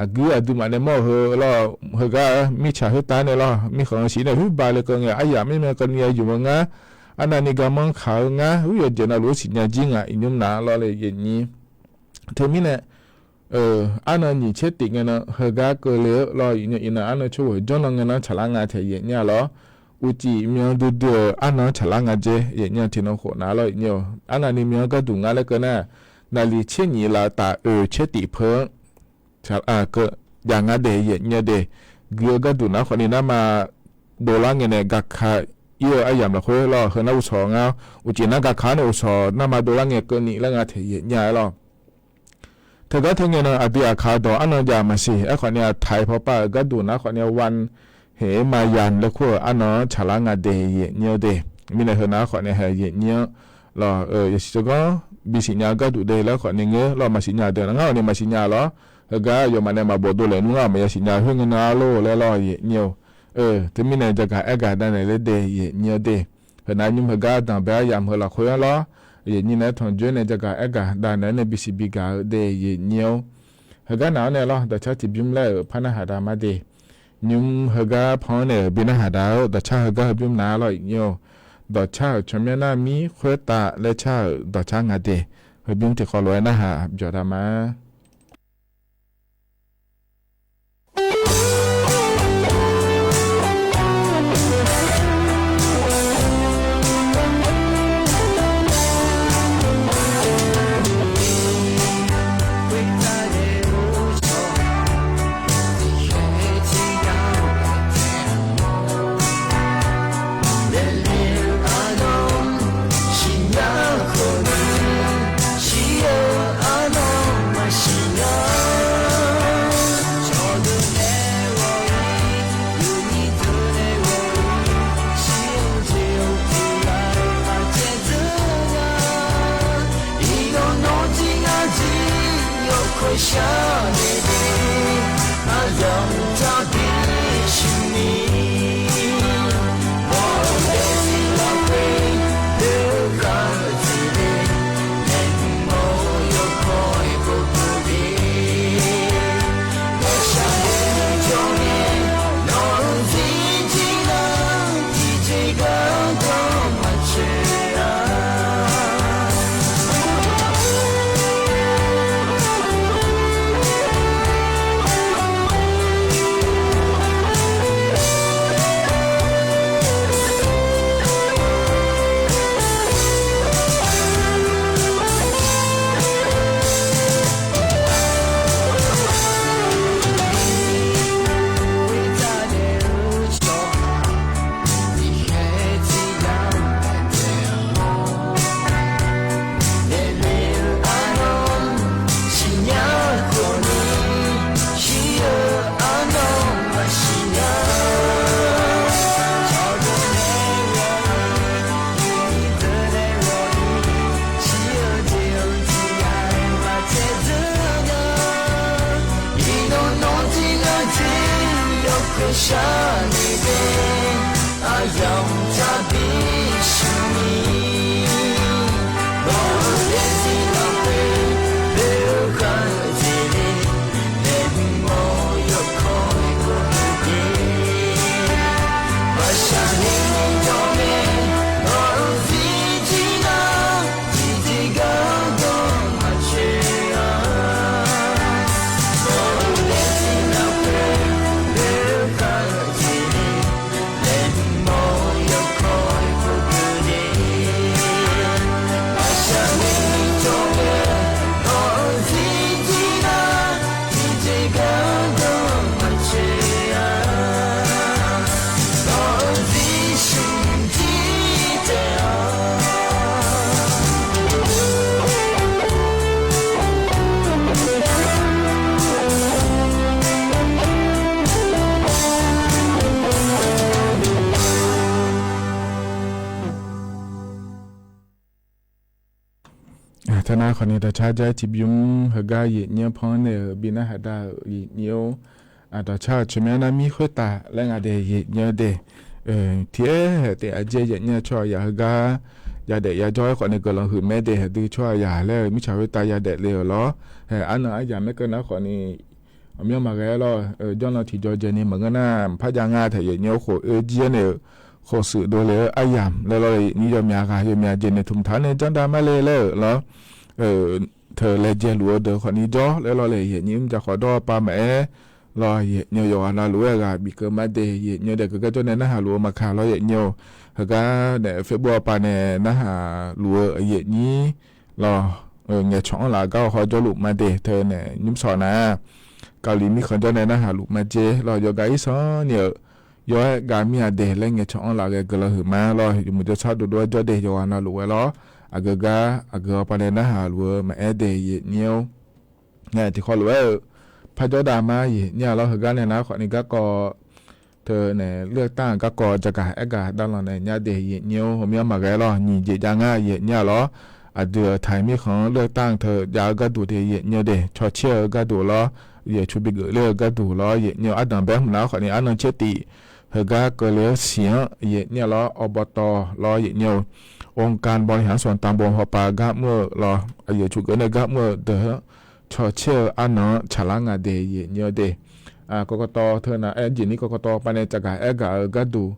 Aqguir aqduimaf nae mawr-eu heu lawr, heugar mirtsaq khoertav nae lawr mirkhanq siq nae khoer ba le keuv ngae aryamq mirmae keuvni ya yumq-eu ngar, arnavni garmanr kaq-eu ngar, yawqjeq navluf-aer siqnya jir ngaq iqnymr nav lawr le yaeqnyir. Teumirnae arnan nyiq tser tif ngae nan heugar keuvle-eu lawr yaeqnyir-eu iqnan arnan tsawrhaq jawrnan ngae nan tsaqlar nga taef yaeqnyir-a lawr. Uqcif myan duidui-euq arnan-anr tsaqlar nga jeq yaeqnyir-eu tiqnan khof nav lawr yaeqnyir-eu arnavni myan-anr gharduq ngar laer keuv nar, naqliq tser nyiq laf-eu taf oeq tser tif peu-anr keuv jav ngar de yaeqnyir-eu de. Gui-eu gharduq nar khawf ni narma dovlar ngae nae gaka ir-eu aryamq lafkhoer lawr heu nar uqshawq ngar, uqcif nar gaka-awr nae uqshawq narma dovlar ngae keuvni laer nga taef yaeqnyir-a aer lawr. Teugar teu ngae nan aqdui aqkaq dawq arnan jav maqsiq. Aerkhawf ni-a taq-iq pawpav-euq gharduq nar khawf ni-a วันแห่งมารยา laer kur-euq arnan-anr tsaqlar nga de yaeqnyir-eu de. Mirnae heu nar khawf ni hae yaeqnyir-anr lawr-eu yasiq tsawrganr bisiq nya-eu gharduq de laer khawf ni ngeur lawr maqsiq nya deuq ngar-awq ni maqsiq nya lawr. Heugar yawmaf nae maqbawq dovlaeq nmr ngar-awq maqya siq nya khoer ngae nan-a lor laer lawr yaeqnyir-eu. Teumirnae jagaq aergaq dav naeq ler de yaeqnyir-eu de. Heunav nymr heugar danqbae aryamq heu lafkhoer-anr lawr, yaeqnyir naeq-aer tanqjoer nae jagaq aergaq dav naeq-aer nae bisiq bigaq-eu de yaeqnyir-awr. Heugar naq-anr nae lawr dawqcar tiqbymr laer-euq par narhaq dav ma de. Nymr heugar pan-anr nae-euq bi narhaq dav-eu dawqcar heugar heubymr nav lawr yaeqnyir-eu. Dawqcar-euq tsawrmyanr nar mir khoertav laer car-euq dawqcar nga de. Heubymr tiqkawv lof-aer narhaq byawq dav ma. Shaqni de, aryamq taqbi shaqni, nawq-euq yaerziq lafkhoer boeq-eu khar jeq le, laeqhmq mawr yawkawr-eu gawr-eu de. Maqshaqni jawr mae, nawq-euq zirjir nar, tiqjeq gar dawq maqcoer-a. Nawq-euq yaerziq lafkhoer boeq-eu khar jeq le, laeqhmq mawr yawkawr-eu gawr-eu de. Maqshaqni jawr mae, nawq-euq zirjir nar, tiqjeq gar dawq maqcoer-a. Nawq-euq zirshmq jir taef-a. Teunav khawfni dawqcar jar-aer tiqbymr heugar yaeqnyir-anr pan-anr nae-euq bi narhaq dar-euq yaeqnyir-or, dawqcar-euq tsawrmyanr nar mir khoertav laer nga de yaeqnyir-eu de. Tiq aer-aer taef-aer jeq yaeqnyir-eu tsawrhaqzaq heugar yadaef yajawr-aer khawfni guiqlanq huiq mae de. Aqdui tsawrhaqzaq laer-eu mirtsaq khoertav yadaef le-euq lawr. Hae arnan aryamq maerkeuv nar khawfni aqmyanr maqghae-aer lawr, jawrnan tiqjaw jaeqni maqngeur nar maqpar jav nga taef yaeqnyir-or khof oe jir-aer nae-euq khofshuif dovle-eu aryamq laer lawr, yaeqnyir yawmyaq ghaq yawmyaq jeq naeq tmqtaq-anr nae janrdav mar le laer-euq lawr. Teu laejae luf-eu deuq khawfni jawr laer lawr le, yaeqnyir mr ja khawf dawr-eu pav maqaer lawr, yaeqnyir-eu yawqghaq navluf-aer aqghaq bif keuv mar de, yaeqnyir-eu dae guiqgar jawr nae narhaq luf-eu maqkaq lawr yaeqnyir-or. Heugar nae Facebook awr pav nae narhaq luf-eu yaeqnyir lawr, ngaeqcawq-anr laf gar hawhaw jawrluf mar de. Teu nae nymrshawq nar, Kali mirkhanq jawr nae narhaq luf mar jer lawr, yawqghaq irsanr ni-euq yawr-aer gav mir-a de laer ngaeqcawq-anr laf ghae guiqlanq huiq ma lawr, yawmuiq jawrshar dovdov-aer jawr de yawqghaq navluf-aer lawr. Aqgeu gar aqgeu awr pav nae narhaq luf-eu maqaer de yaeqnyir-or. Ngae tiqkhawv lof-aer-euq parjawr dav mar yaeqnyir-a lawr, heugar nae nar khawfni garkawv teu nae เลือกตั้ง-euq garkawv jagaq aergaq darlanq nae nya de yaeqnyir-or, heumirnae maqghae lawr, nyiq jeq jav ngar yaeqnyir-a lawr. Aqdui-euq taiq mirkhanq-anr เลือกตั้ง teu jav-eu gharduq de yaeqnyir-eu de, cawcaer-eu gharduq lawr, yaeqcu bigeuf ler-eu gharduq lawr yaeqnyir-eu, ardanq bae hmq nar khawfni arnan caer tif heugar keuvle-awr siq-anr yaeqnyir-a lawr, อบต. lawr yaeqnyir-eu, องค์การบริหารส่วนตำบล hawpav gar mr-eu lawr, yaeqcu geuf nae gar mr-eu deuq-anr cawcaer-eu arnan-anr tsaqlar nga de yaeqnyir-eu de. กกต. teu nar aer jeq ni กกต. pav nae tsafgaq aergaq-eu gharduq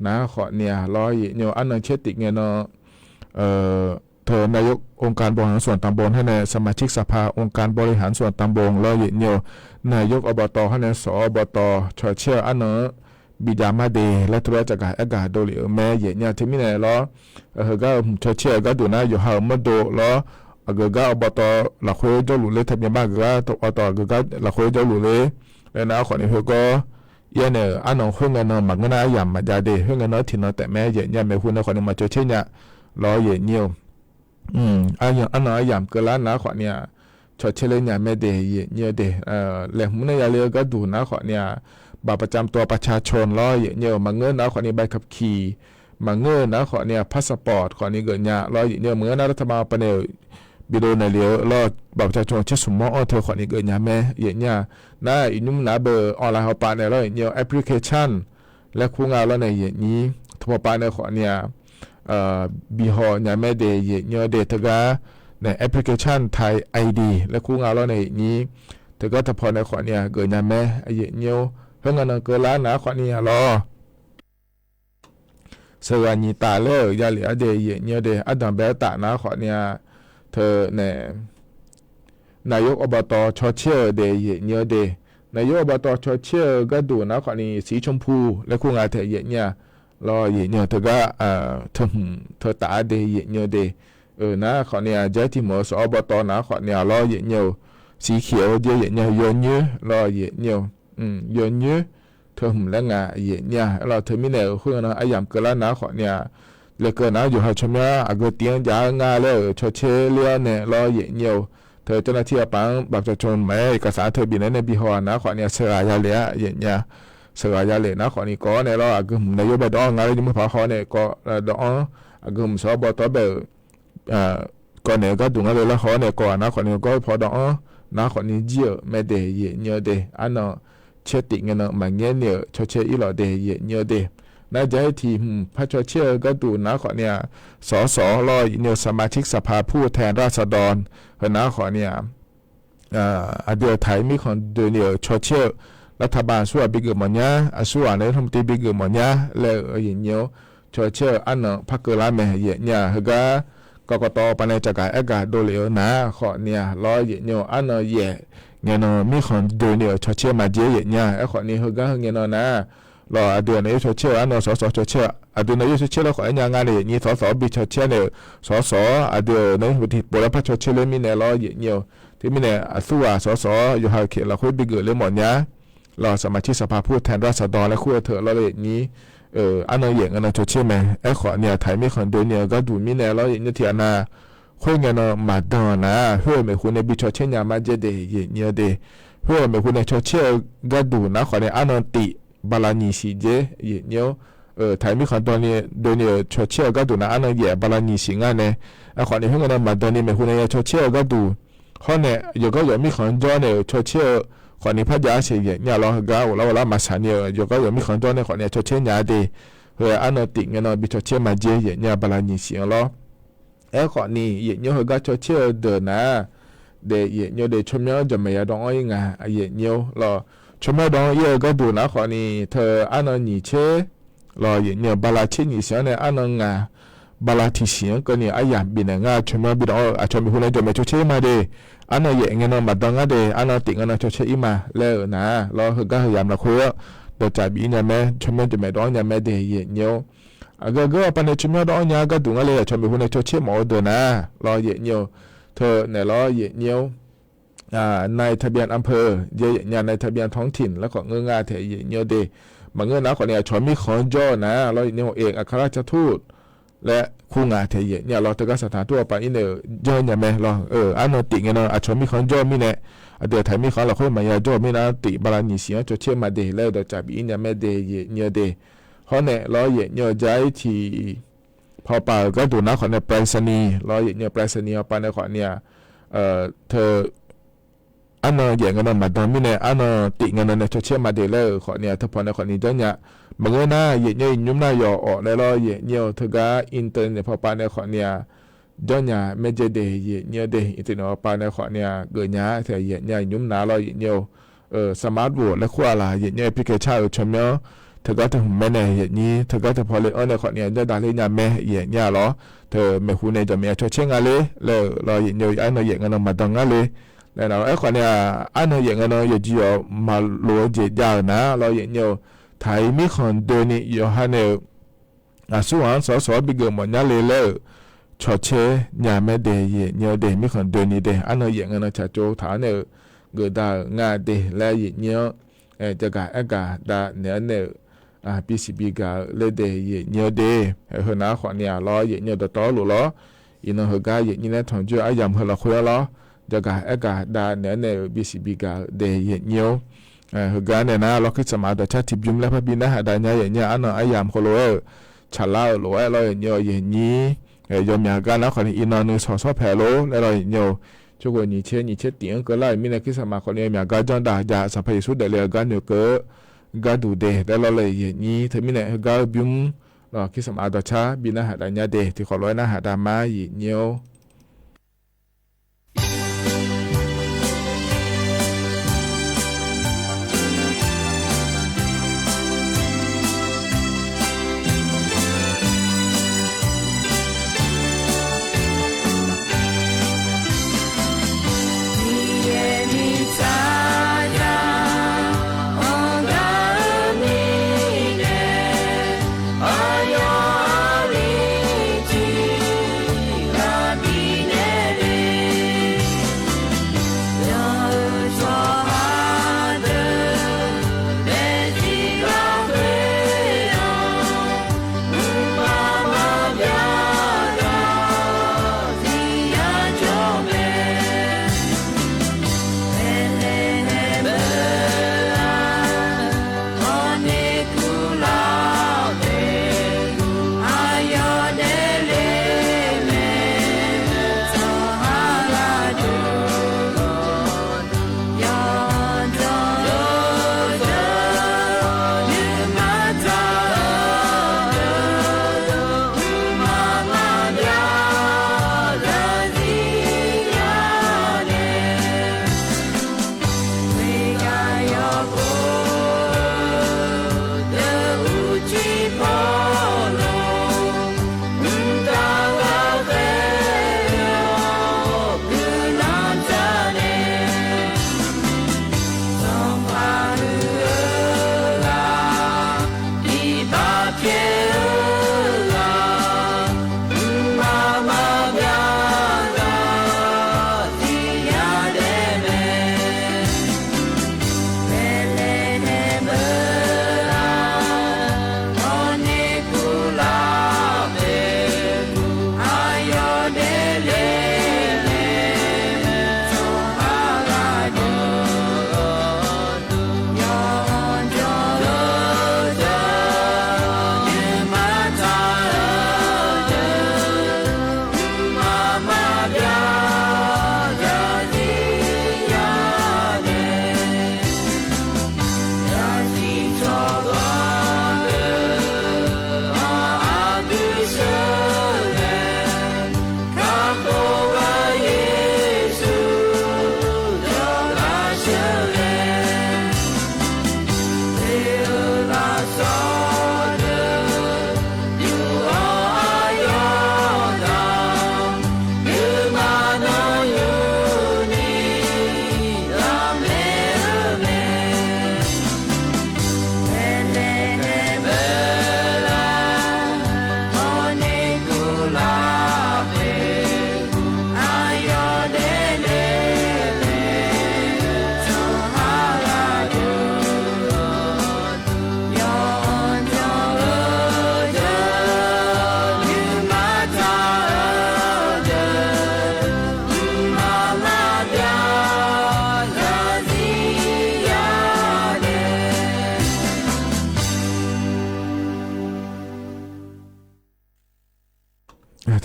nar khawfni-a lawr yaeqnyir-eu, arnan caer tif ngae nan teu นายกองค์การบริหารส่วนตำบล hawr nae สมาชิกสภาองค์การบริหารส่วนตำบล lawr yaeqnyir-eu, นายกอบต. hawr nae ส.อบต. cawcaer-eu arnan-anr bijav mar de laer teulof-aer tsafgaq aergaq dovlef-eu mae yaeqnyir-a. Teumirnae lawr, heugar-euq hmq cawcaer-eu gharduq nar yawqha-euq mawrdo lawr, aqgeu gar อบต. lafkhoer jawrluf ler teubyan bar, aqgeu gar อบต. aqgeu gar lafkhoer jawrluf ler laer nar khawfni khoergawr yaer nae-euq arnan khoerngae nan maqngeur nar aryamq maqjav de, khoerngae nan-anr tiqnan taef mae yaeqnyir-a. Maeqhu nae khawfni maqcawcaer nya lawr yaeqnyir-eu, arnan aryamq keuvlar nar khawfni-a cawcaer ler nya mae de yaeqnyir-eu de. Laeqhmq nae yale-eu gharduq nar khawfni-a บัตรประจำตัวประชาชน lawr yaeqnyir-eu, maqngeur nar khawfni ใบขับขี่ maqngeur-eu nar khawfni-a passport khawfni geuf nya lawr yaeqnyir-eu, maqngeur nar รัฐบาล pav nae-euq bidov naeq lef-eu lawr บัตรประชาชน caer smq mawr-anr teu khawfni geuf nya mae yaeqnyir-a. Nar iqnymr nar beu online hawpav nae lawr yaeqnyir-eu, application laer kur nga lawr nae yaeqnyir, teu hawpav nae khawfni-a bihaw nya mae de yaeqnyir-eu de. Teugar nae application Thai ID laer kur nga lawr nae yaeqnyir, teugar taqpaw nae khawfni-a geuf nya mae yaeqnyir-or. Khoerngae nan keuvlar nar khawfni-a lawr, sheuqghaq nyiq taf laer-euq yalef-ar de yaeqnyir-eu de. Ardanq bae-aer taf nar khawfni-a teu nae นายกอบต. cawcaer-eu de yaeqnyir-eu de. นายกอบต. cawcaer-eu gharduq nar khawfni สีชมพู laer kur nga taef yaeqnyir-a lawr yaeqnyir-eu, teugar teu hmq teu taf-ar de yaeqnyir-eu de. Nar khawfni-a jar tiq meuq-eu ส.อบต. nar khawfni-a lawr yaeqnyir-eu, สีเขียว jeq yaeqnyir-a, yawnyoer lawr yaeqnyir-eu, yawnyoer teu hmq laer nga yaeqnyir-a. Aerlawq teumirnae-euq khoerngae nan aryamq keuvlar nar khawfni-a, laeqkeuv nar yawqha tsawrmyanr aqgeu tiv-anr jav-ar nga laer-euq cawcaer ler-awr nae lawr yaeqnyir-eu, teu เจ้าหน้าที่ awr paf-anr บัตรประชาชน maqaer เอกสาร teu bifnaeq-aer nae bihaw-a nar khawfni-a sheuqghaq yalef-ar yaeqnyir-a. Sheuqghaq yalef nar khawfni kawv-awr nae lawr, aqgeu hmq naeq yawr bae dawq-anr nga laer jmr paq haw-awr nae kawv dawq-anr, aqgeu hmq ส.อบต. bae-euq kawv naeq-eu gharduq ngar le lar haw-awr nae kawv-aq nar khawfni gawr paw dawq-anr nar khawfni jir-euq mae de yaeqnyir-eu de. Arnan caer tif ngae nan maqngaer ni-euq cawcaer ir lawq de yaeqnyir-awr de. Nar jav-ir tiq hmq par cawcaer-eu gharduq nar khawfni-aq, สส lawr yaeqnyir-eu สมาชิกสภาผู้แทนราษฎร heu nar khawfni-aq, aqdui-euq taq-iq mirkhanq doeni-euq cawcaer-eu รัฐบาล aqsurghaq bigeuf mawfnya, aqsurghaq nae รัฐมนตรี bigeuf mawfnya laer-euq yaeqnyir-awr cawcaer-eu arnan par keuvlar mae yaeqnyir-aq, heugar กกต pavnae caqgaq aergaq dovlef-eu nar khawfni-aq lawr yaeqnyir-eu arnan yaef ngae nan mirkhanq doeni-euq cawcaer maqjer yaeqnyir-aq, aerkhawfni heugar heu ngae nan nar lawr aqdui-euq nae yaer cawcaer-eu arnan สส cawcaer-eu aqdui nae yaer cawcaer laer khawf aernya nga nae yaeqnyir สส bi cawcaer nae-euq สส aqdui-euq nae รัฐมนตรี pov laer par cawcaer ler mirnae lawr yaeqnyir-eu. Teumirnae aqsurghaq สส yawqha-euq keq lafkhoer bigeuf ler mawfnya lawr สมาชิกสภาผู้แทนราษฎร laer kur-eu teu lawr yaeqnyir-eu arnan yaef ngae nan cawcaer mae. Aerkhawfni-aq taq-iq mirkhanq doeni-eu gharduq mirnae lawr yaeqnyir tiqghaq nar khoerngae nan maqdan nar khoer-euq maeqhu nae bi cawcaer nya marjaer de yaeqnyir-awr de. Khoer-euq maeqhu nae cawcaer-eu gharduq nar khawfni arnan tif bala nyiq siq jer yaeqnyir-awr, taq-iq mirkhanq doeni-euq cawcaer-eu gharduq nar arnan yaef bala nyiq siq ngar nae, aerkhawfni khoerngae nan maqdan ni maeqhu nae ya cawcaer-eu gharduq hawr nae yawqgar yawq mirkhanq jawr nae-euq cawcaer-eu khawfni par jav-a siq yaeqnyir-aq lawr, heugar ghoflar ghoflar maqsaq ni-euq yawqgar yawq mirkhanq jawr nae khawfni cawcaer nya-a de. Heu arnan tif ngae nan bi cawcaer maqjer yaeqnyir-aq bala nyiq siq-anr lawr. Aerkhawfni yaeqnyir-awr heugar cawcaer-eu deuq nar de yaeqnyir-awr de tsawrmyanr jaqmaeq yadawv-anr ir nga yaeqnyir-awr lawr. Tsawrmyanr dawv-anr ir-eu gharduq nar khawfni teu arnan nyiq tser lawr yaeqnyir-eu bala tser nyiq siq-anr nae arnan ngaq bala tiq siq-anr keuvni aryamq bifnaeq ngar tsawrmyanr bi dawv-anr-eu aqcawq maeqhu nae jawqmaeq cawcaer ir ma de. Arnan yaef ngae nan maqdan ngar de, arnan tif ngae nan cawcaer ir ma laer-euq nar lawr, heugar heu yamq lafkhoer-awr dawqtsaf bif ir nya mae, tsawrmyanr jaqmaeq dawv-anr nya mae de yaeqnyir-awr. Aqgeu geur-awr pavnae tsawrmyanr dawv-anr nya-eu gharduq ngar le aqcawq maeqhu nae cawcaer mawf-eu deuq nar lawr yaeqnyir-eu teu naeq lawr yaeqnyir-awr นายทะเบียนอำเภอ jeq yaeqnyir-aq นายทะเบียนท้องถิ่น laer khawf ngeur nga taef yaeqnyir-awr de. Maqngeur nar khawfni aqcawq mirkhanq-anr jawr-eu nar lawr yaeqnyir-eu เอกอัครราชทูต laer kur nga taef yaeqnyir-aq lawr, teugar saqtaq tur-awr pav ir nae-euq janr nya mae lawr. Arnan tif ngae nan aqcawq mirkhanq-anr jawr-eu mirnae aqdui-aq taq-iq mirkhanq-anr lafkhoer maqya jawr-eu mirnae tif bala nyiq siq-anr cawcaer ma de laer-eu dawqtsaf bif ir nya mae de yaeqnyir-awr de. Hawr naeq lawr yaeqnyir-eu jav-ir tiq pawpav-euq gharduq nar khawfni ไปรษณีย์ lawr yaeqnyir-eu ไปรษณีย์ hawpav nae khawfni-aq teu arnan yaef ngae nan maqdan mirnae arnan tif ngae nan nae cawcaer ma de laer-euq khawfni-aq teu pawnae khawfni janr nya. Maqngeur nar yaeqnyir-eu iqnymr nar yawq awq nae lawr yaeqnyir-eu teugar internet pawpav nae khawfni-aq janr nya mae jaer de yaeqnyir-awr de, internet pawpav nae khawfni-aq geufnya-a taef yaeqnyir-aq iqnymr nar lawr yaeqnyir-eu สมาร์ทโหวต laer kur-aq laq yaeqnyir-eu แอปพลิเคชัน euq tsawrmyanr teugar teu hmq mae nae yaeqnyir teugar teu pawle-anr nae khawfni-aq janr davle nya mae yaeqnyir-aq lawr. Teu maeqhu nae jaqmaeq ya cawcaer nga le laer-euq lawr yaeqnyir-eu arnan yaef ngae nan maqdan ngar le laer nar lawr. Aerkhawfni-aq arnan yaef ngae nan yawqjeq yawq maqlof-eu jeq jav-euq nar lawr yaeqnyir-eu taq-iq mirkhanq doeni yawqha nae-euq aqsurghaq-anr สส bigeuf mawfnya le laer-euq cawcaer nya mae de yaeqnyir-awr de, mirkhanq doeni de arnan yaef ngae nan tsaqtsov taq-anr nae-euq geufdav-euq nga de laer yaeqnyir-anr jagaq aergaq dav naeq-anr nae-euq bisiq bigaq-eu laer de yaeqnyir-awr de. Heu nar khawfni-aq lawr yaeqnyir-eu dawqtawvluf lawr, iqnan heugar yaeqnyir nae tanqjoer aryamq heu lafkhoer-anr lawr, jagaq aergaq dav naeq-anr nae-euq bisiq bigaq-eu de yaeqnyir-awr. Heugar nae nar lawr คริสต์มาส dawqcar tiqbymr laer parbi narhaq dav nya yaeqnyir-aq arnan aryamq heulof-aer-euq tsaqlar-euq lof-aer lawr yaeqnyir-awr yaeqnyir yawqmyaq gar nar khawfni iqnan nuisawq sawr paeq lor laer lawr yaeqnyir-awr. Tsawrghoeq nyiq tser nyiq tser tif-anr keuvlar-euq mirnae คริสต์มาส khawfni yawqmyaq gar janr dav ja Sanqpaq Yeqsur daefle-eu gar noeqkeuv-eu garduf de laer lawr le yaeqnyir. Teumirnae heugar-eu bymr lawr คริสต์มาส dawqcar bi narhaq dav nya de tiqkhawf lof-aer narhaq dav ma yaeqnyir-awr.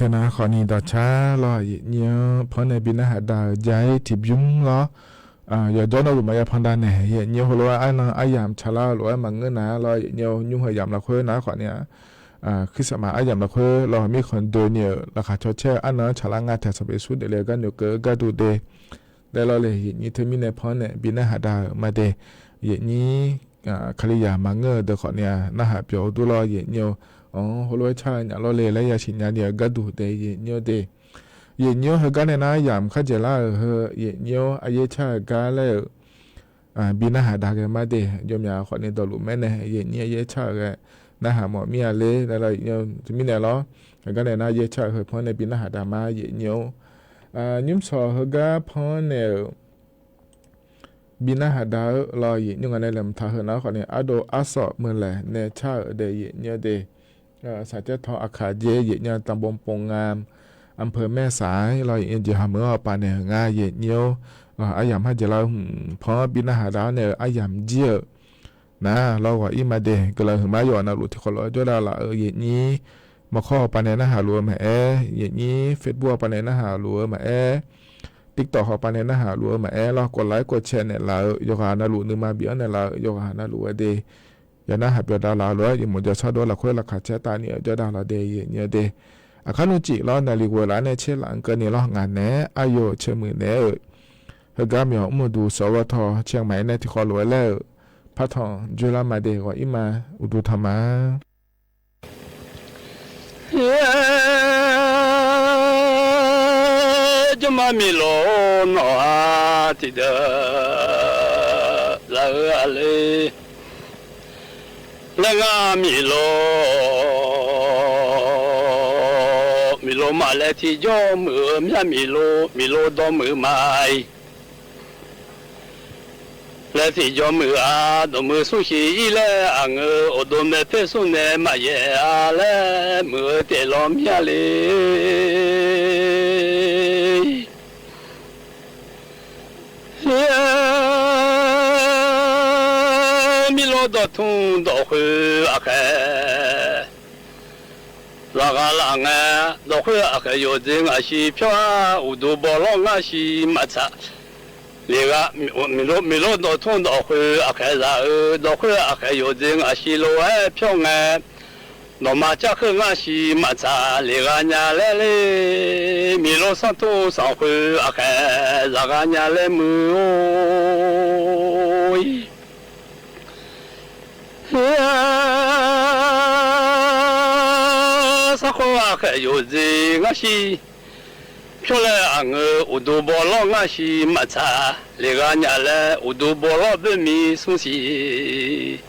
Teunav khawfni dawqcar lawr, yaeqnyir-anr panr nae bi narhaq da-euq ja-ir tiqbymr lawr. Yawqjawr nawr luf maqya pandav naeq, yaeqnyir heulof-aer arnan aryamq tsaqlar-eu lof-aer maqngeur nar lawr, yaeqnyir-or, nymr heu yamq lafkhoer nar khawfni-a, Christmas aryamq lafkhoer lawr, mirkhanq doeni-euq laqkhaq caw caer-eu arnan-anr tsaqlar nga taeq sanqpaq Yeqsur daefle-eu garnaeq keuv-eu gardmq de laer lawr le, yaeqnyir teumirnae panr nae bi narhaq da-euq ma de. Yaeqnyir Kalizaq maqngeur-eu deuq khawfni-a, narhaq pyeuf-eu dur lawr, yaeqnyir-or, anr heulof-aer car-eu nyaf lawr le laer yasiq nyani-euq gardmq de, yaeqnyir-or de. Yaeqnyir-or, heugar nae nar yamq kardzaeq lar-euq heu, yaeqnyir-or, aryaer car-eu gar laer-euq bi narhaq da ghae ma de. Jawrmyaq khawfni dawqluf maernae yaeqnyir aryaer car-euq ghae narhaq mawf mir-a ler laer lawr, yaeqnyir-or, teumirnae lawr, heugar nae nar yaer car-euq heu panr nae bi narhaq da ma, yaeqnyir-or. Nymrshawq heugar panr naeq-euq bi narhaq da-eu lawr, yaeqnyir nga nae laeqhmq taq heu nar khawfni ardov arsawf meuqlaeq nae car-euq dae, yaeqnyir-or de. Saqcaer tawq Aqkaq dzer yaeqnyir-a, tanqbov pov nga, anpeuq maer saq-aer lawr, yaeqnyir jeqhaq meuq-anr hawpaf naeq-euq nga, yaeqnyir-or. Aryamq kardzaeq lar-eu hmq panr bi narhaq da-awr nae-euq aryamq jir-euq nar lawr ghawq-ir ma de. Guiqlanq huiqma yawf navluf tiqkhawf lof-aer jawrdav laf-euq yaeqnyir, mawqkawr hawpaf nae narhaq luf-eu maqaer, yaeqnyir Facebook hawpaf nae narhaq luf-eu maqaer, TikTok hawpaf nae narhaq luf-eu maqaer lawr, kawv laf-aer kawv cae naeqlaf-eu yawqghaq navluf, nuima bi-anr naeqlaf-eu yawqghaq navluf-aer de. Yawqnar haq pyawq dav laf-eu lof-aer yawmuiq jawrshar dov lafkhoer laqkhaq caer taf ni-eu jawrdav laf de, yaeqnyir-or de. Aqkar nmr cif lawr, naqliq ghoeq laf-aer nae tser laf-anr keuvni lawr, ngaq naeq-aer aqyawf-euq caermuiq naeq-aer-euq heugar myawq mrmuiq duq sawq ghaw taw caer ngaq-aer nae tiqkhawf lof-aer laer-euq partaq joerlar ma de, ghawq-ir ma, uqduq tanq ma. Jawrma miqlof nawq-aq tiqdeuq zaq-eu-a le. Laer ngar miqlof, miqlof maqlaer tiqjawr muiq-eu myar miqlof, miqlof dawqmuiq ma-iq. Laer tiqjawr muiq-a, dawqmuiq smr shiq-ir laer aqngeur, uqduq maeq per smr nae maqyaef-a laer muiq-eu taef lawr mir-a le. Mirlof dawqtmr dawqkhoer aqkhaeq zaqghaq laf ngae, dawqkhoer aqkhaeq yawqdzer ngaqshi pyawr-a, uqduq bawlawr ngar shi maqtsaq. Leqghaq miqlof dawqtmr dawqkhoer aqkhaeq zaq-eu, dawqkhoer aqkhaeq yawqdzer ngaqshi lof-aer pyawr ngae, dawqma carkheur ngar shi maqtsaq leqghaq nya laer le. Miqlof sanrtur sanrkhoer aqkhaeq zaqghaq nya laer muiq-or. Sarkhawr aqkhaeq yawqdzer ngar shi pyawr laer aqngeur, uqduq bawlawr ngar shi maqtsaq leqghaq nya laer, uqduq bawlawr boermiq smr siq.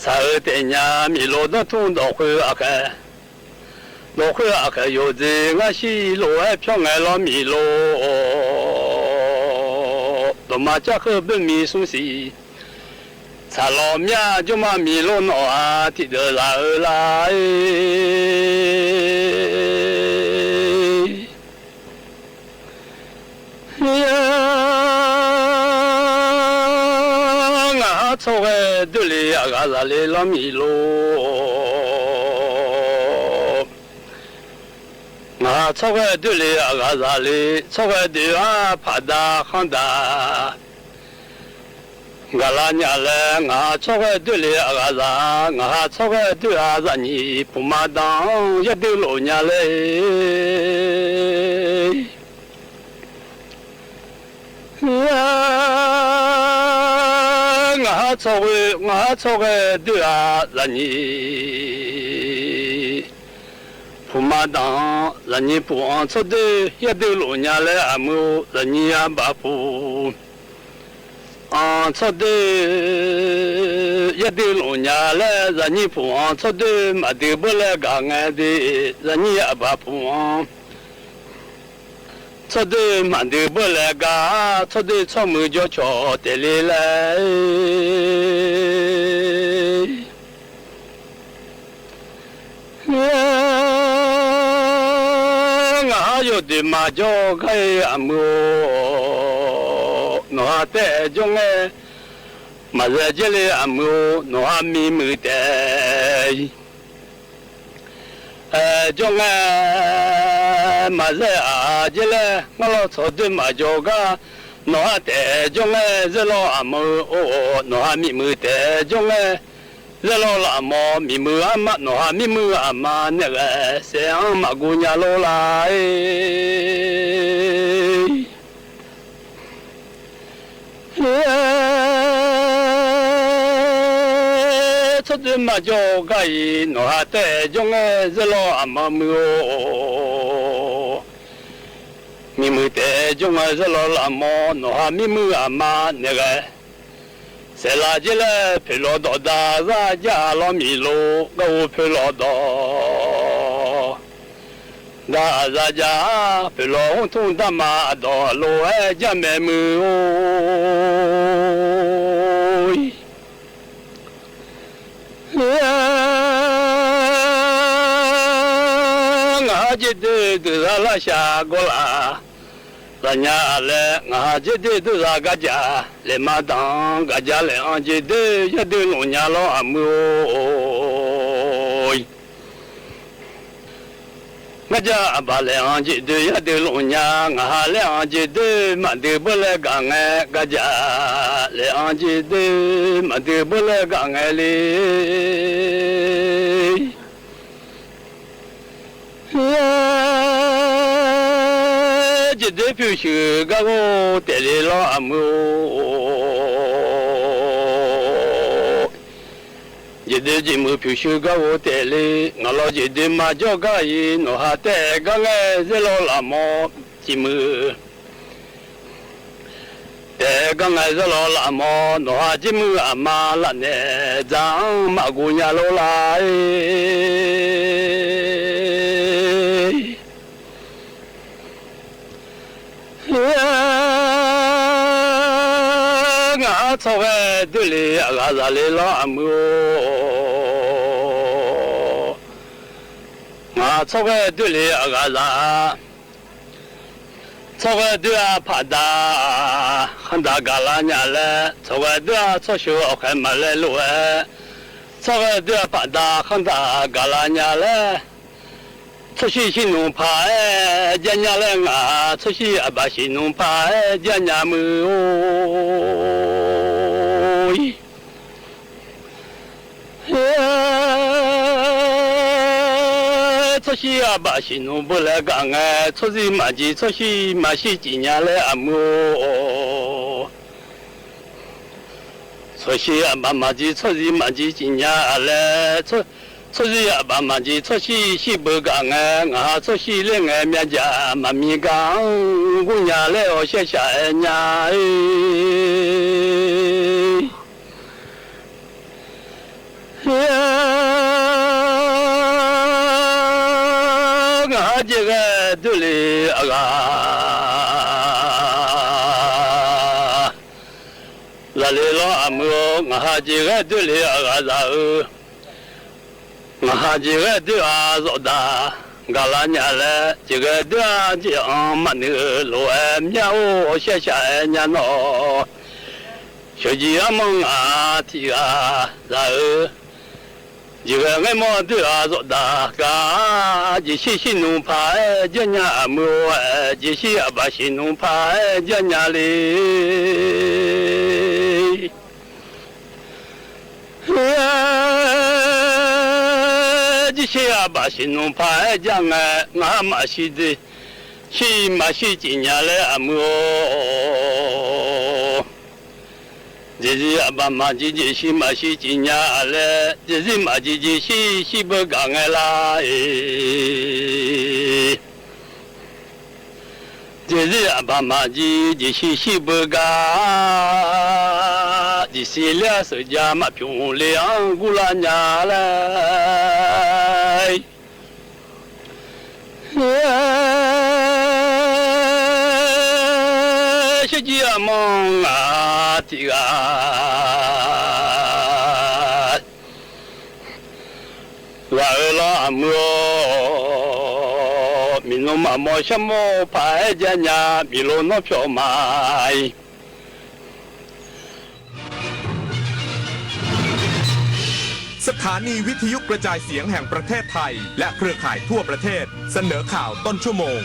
Tsaq-eu taef nya miqlof dawrtmr dawqkhoer aqkhaeq, dawqkhoer aqkhaeq yawqdzer ngar shi lof-aer pyawr ngae lawr miqlof dawqma carkheur boermiq smr siq. Tsaqlawq myav jawrma miqlof nawq-aq tiqdeuq zaq-eu lar-e. Ngaqhar tsawrghae doerle aqghaq zaqle lawr miqlof. Ngaqhar tsawrghae doerle aqghaq zaqle, tsawrghae doer-ar paqda khanr daq. Gaqla nya laer ngaqhar tsawrghae doerle aqghaq zaq, ngaqhar tsawrghae doer-aq zaqnyiq puqma dan-anr yadui lof nya laer. Ngaqhar tsawrghae, ngaqhar tsawrghae doer-aq zaqnyiq puqma dan-anr, zaqnyiq puq-anr tsawrdoer yadui lof nya laer aqmuiq-or, zaqnyiq arbaf puq-anr tsawrdoer yadui lof nya laer, zaqnyiq puq-anr tsawrdoer maqdui beur laer gaq ngae de, zaqnyiq arbaf puq-anr tsawrdoer maqdui beur laer gaq-ar, tsawrdoer tsawrmuiq jawrcawq taef le laer. Ngaqhar yawdoeq maqjawr gar-ir aqmuiq-or, nawqha taef jawr ngae maqzae dzer le aqmuiq-or, nawqha mimuiq taef-ir. Taef jawr ngae maqzaer-aq jer laer, ngar lawr tsawq doer maqjawr gar. Nawqha taef jawr ngae zaerlawr aqmawr-or, nawqha miqmuiq taef jawr ngae zaerlawr laf mawr. Miqmuiq armar nawqha mirmuiq aqma naeq ghae, saef-anr maqguv nya lor lar-ir. Tsawrdoer maqjawr gar-iq, nawqha taef jawr ngae zaerlawr aqma muiq-or, miqmuiq taef jawr ngae zaerlawr laf mawr. Nawqha mirmuiq aqma naeq ghae, saeqlaq jer laer poeqlawq dawq da zar jar lawr miq lo, garhu poeqlawq dawq da zar jar, poeqlawq hmr tmr darma dawq lof-aer jar maeq muiq-or. Ngaq ha jeq doer deuq zar lar shaq gawr laf, zaqnya laer, ngaq ha jeq doer deuq zar gar ja, laeqma danq-anr gaq ja laeq-anr jeq doer yar doer lmq nya lawr aqmuiq-or. Ngar ja aqbaq laeq-anr jeq doer yar doer lmq nya, ngaq ha laer-anr jeq doer maqdui beur laer gaq ngae, gar ja laeq-anr jeq doer maqdui beur laer gaq ngae le. Jeq doer pyurshuif gar ghov taef le lawr aqmuiq-or. Jeq doer jeq muiq pyurshuif gar ghov taef le. Ngaq lawr jeq doer maqjawr gar-iq, nawqha taef gar ngae zaerlawr laf mawr. Jeq muiq taef gar ngae zaerlawr laf mawr, nawqha jeq muiq aqma laf naeq dzaq-anr maqguv nya lor lar-ir. Ngaq-anr tsawrghae doer le aqghaq zaq le lawr aqmuiq-or. Ngaq-anr tsawrghae doer le aqghaq zaq-a. Tsawrghae doer-a paqda khanqdaq gaqlar nya laer, tsawrghae doer-a tsawrsheuq awqkhaeq maqlaer lof-aer, tsawrghae doer-a paqda khanqdaq gaqlar nya laer, tsawrshir shirnmq paq-aer jar nya laer, ngaq tsawrshir aqbaq shirnmq paq-aer jar nya muiq-or. Tsawrshir aqbaq shirnmq beu laer gaq ngae, tsawrziq maqjir tsawrshir maqshir cif nya laer aqmuiq-or. Tsawrshir aqbaq maqjir tsawrziq maqjir cif nya-a laer, tsawrziq aqbaq maqjir tsawrshir shir beu gaq ngae, ngaq ha tsawrshir ler ngae myavjaq maqmiq gar-anr gurnya laer-awr shaer shaq-aer nya-ir. Ngaq ha jeq ghae doer le aqghaq zaq le lawr aqmuiq-or. Ngaq ha jeq ghae doer le aqghaq zaq-eu, ngaq ha jeq ghae doer-a zawqdaq gaqlar nya laer, jeq ghae doer-a jeq-anr maqnoeq lof-aer myar-or, awr shaer shaq-aer nya nawr. Sheuqjeq armanr ngaq tiq ghaq zaq-eu, jeq ghae ngaermawr doer-a zawqdaq gaq, jeqshir shirnmq paq-aer jar nya aqmuiq-or. Jeqshir aqbaq shirnmq paq-aer jar nya le. Jeqshir aqbaq shirnmq paq-aer jar ngae, ngaq ha maqshir de, shir maqshir cif nya laer aqmuiq-or. Jeqzir aqbaq maqjir jeqshir maqshir cif nya-a laer, jeqzir maqjir jeqshir shir beu gaq ngae lar-ir. Jeqzir aqbaq maqjir jeqshir shir beu gaq, jeqshir ler-a sheuqjav maqpymq le-anr gurlar nya laer. Sheuqjeq armanr ngaq tiq ghaq zaq-eu lawr aqmuiq-or. Miqnmr maqmawr sharmawr paq-aer jar nya, miqlo nawr pyawq ma-ir. สถานีวิทยุกระจายเสียงแห่งประเทศไทย และเครือข่ายทั่วประเทศ เสนอข่าวต้นชั่วโมง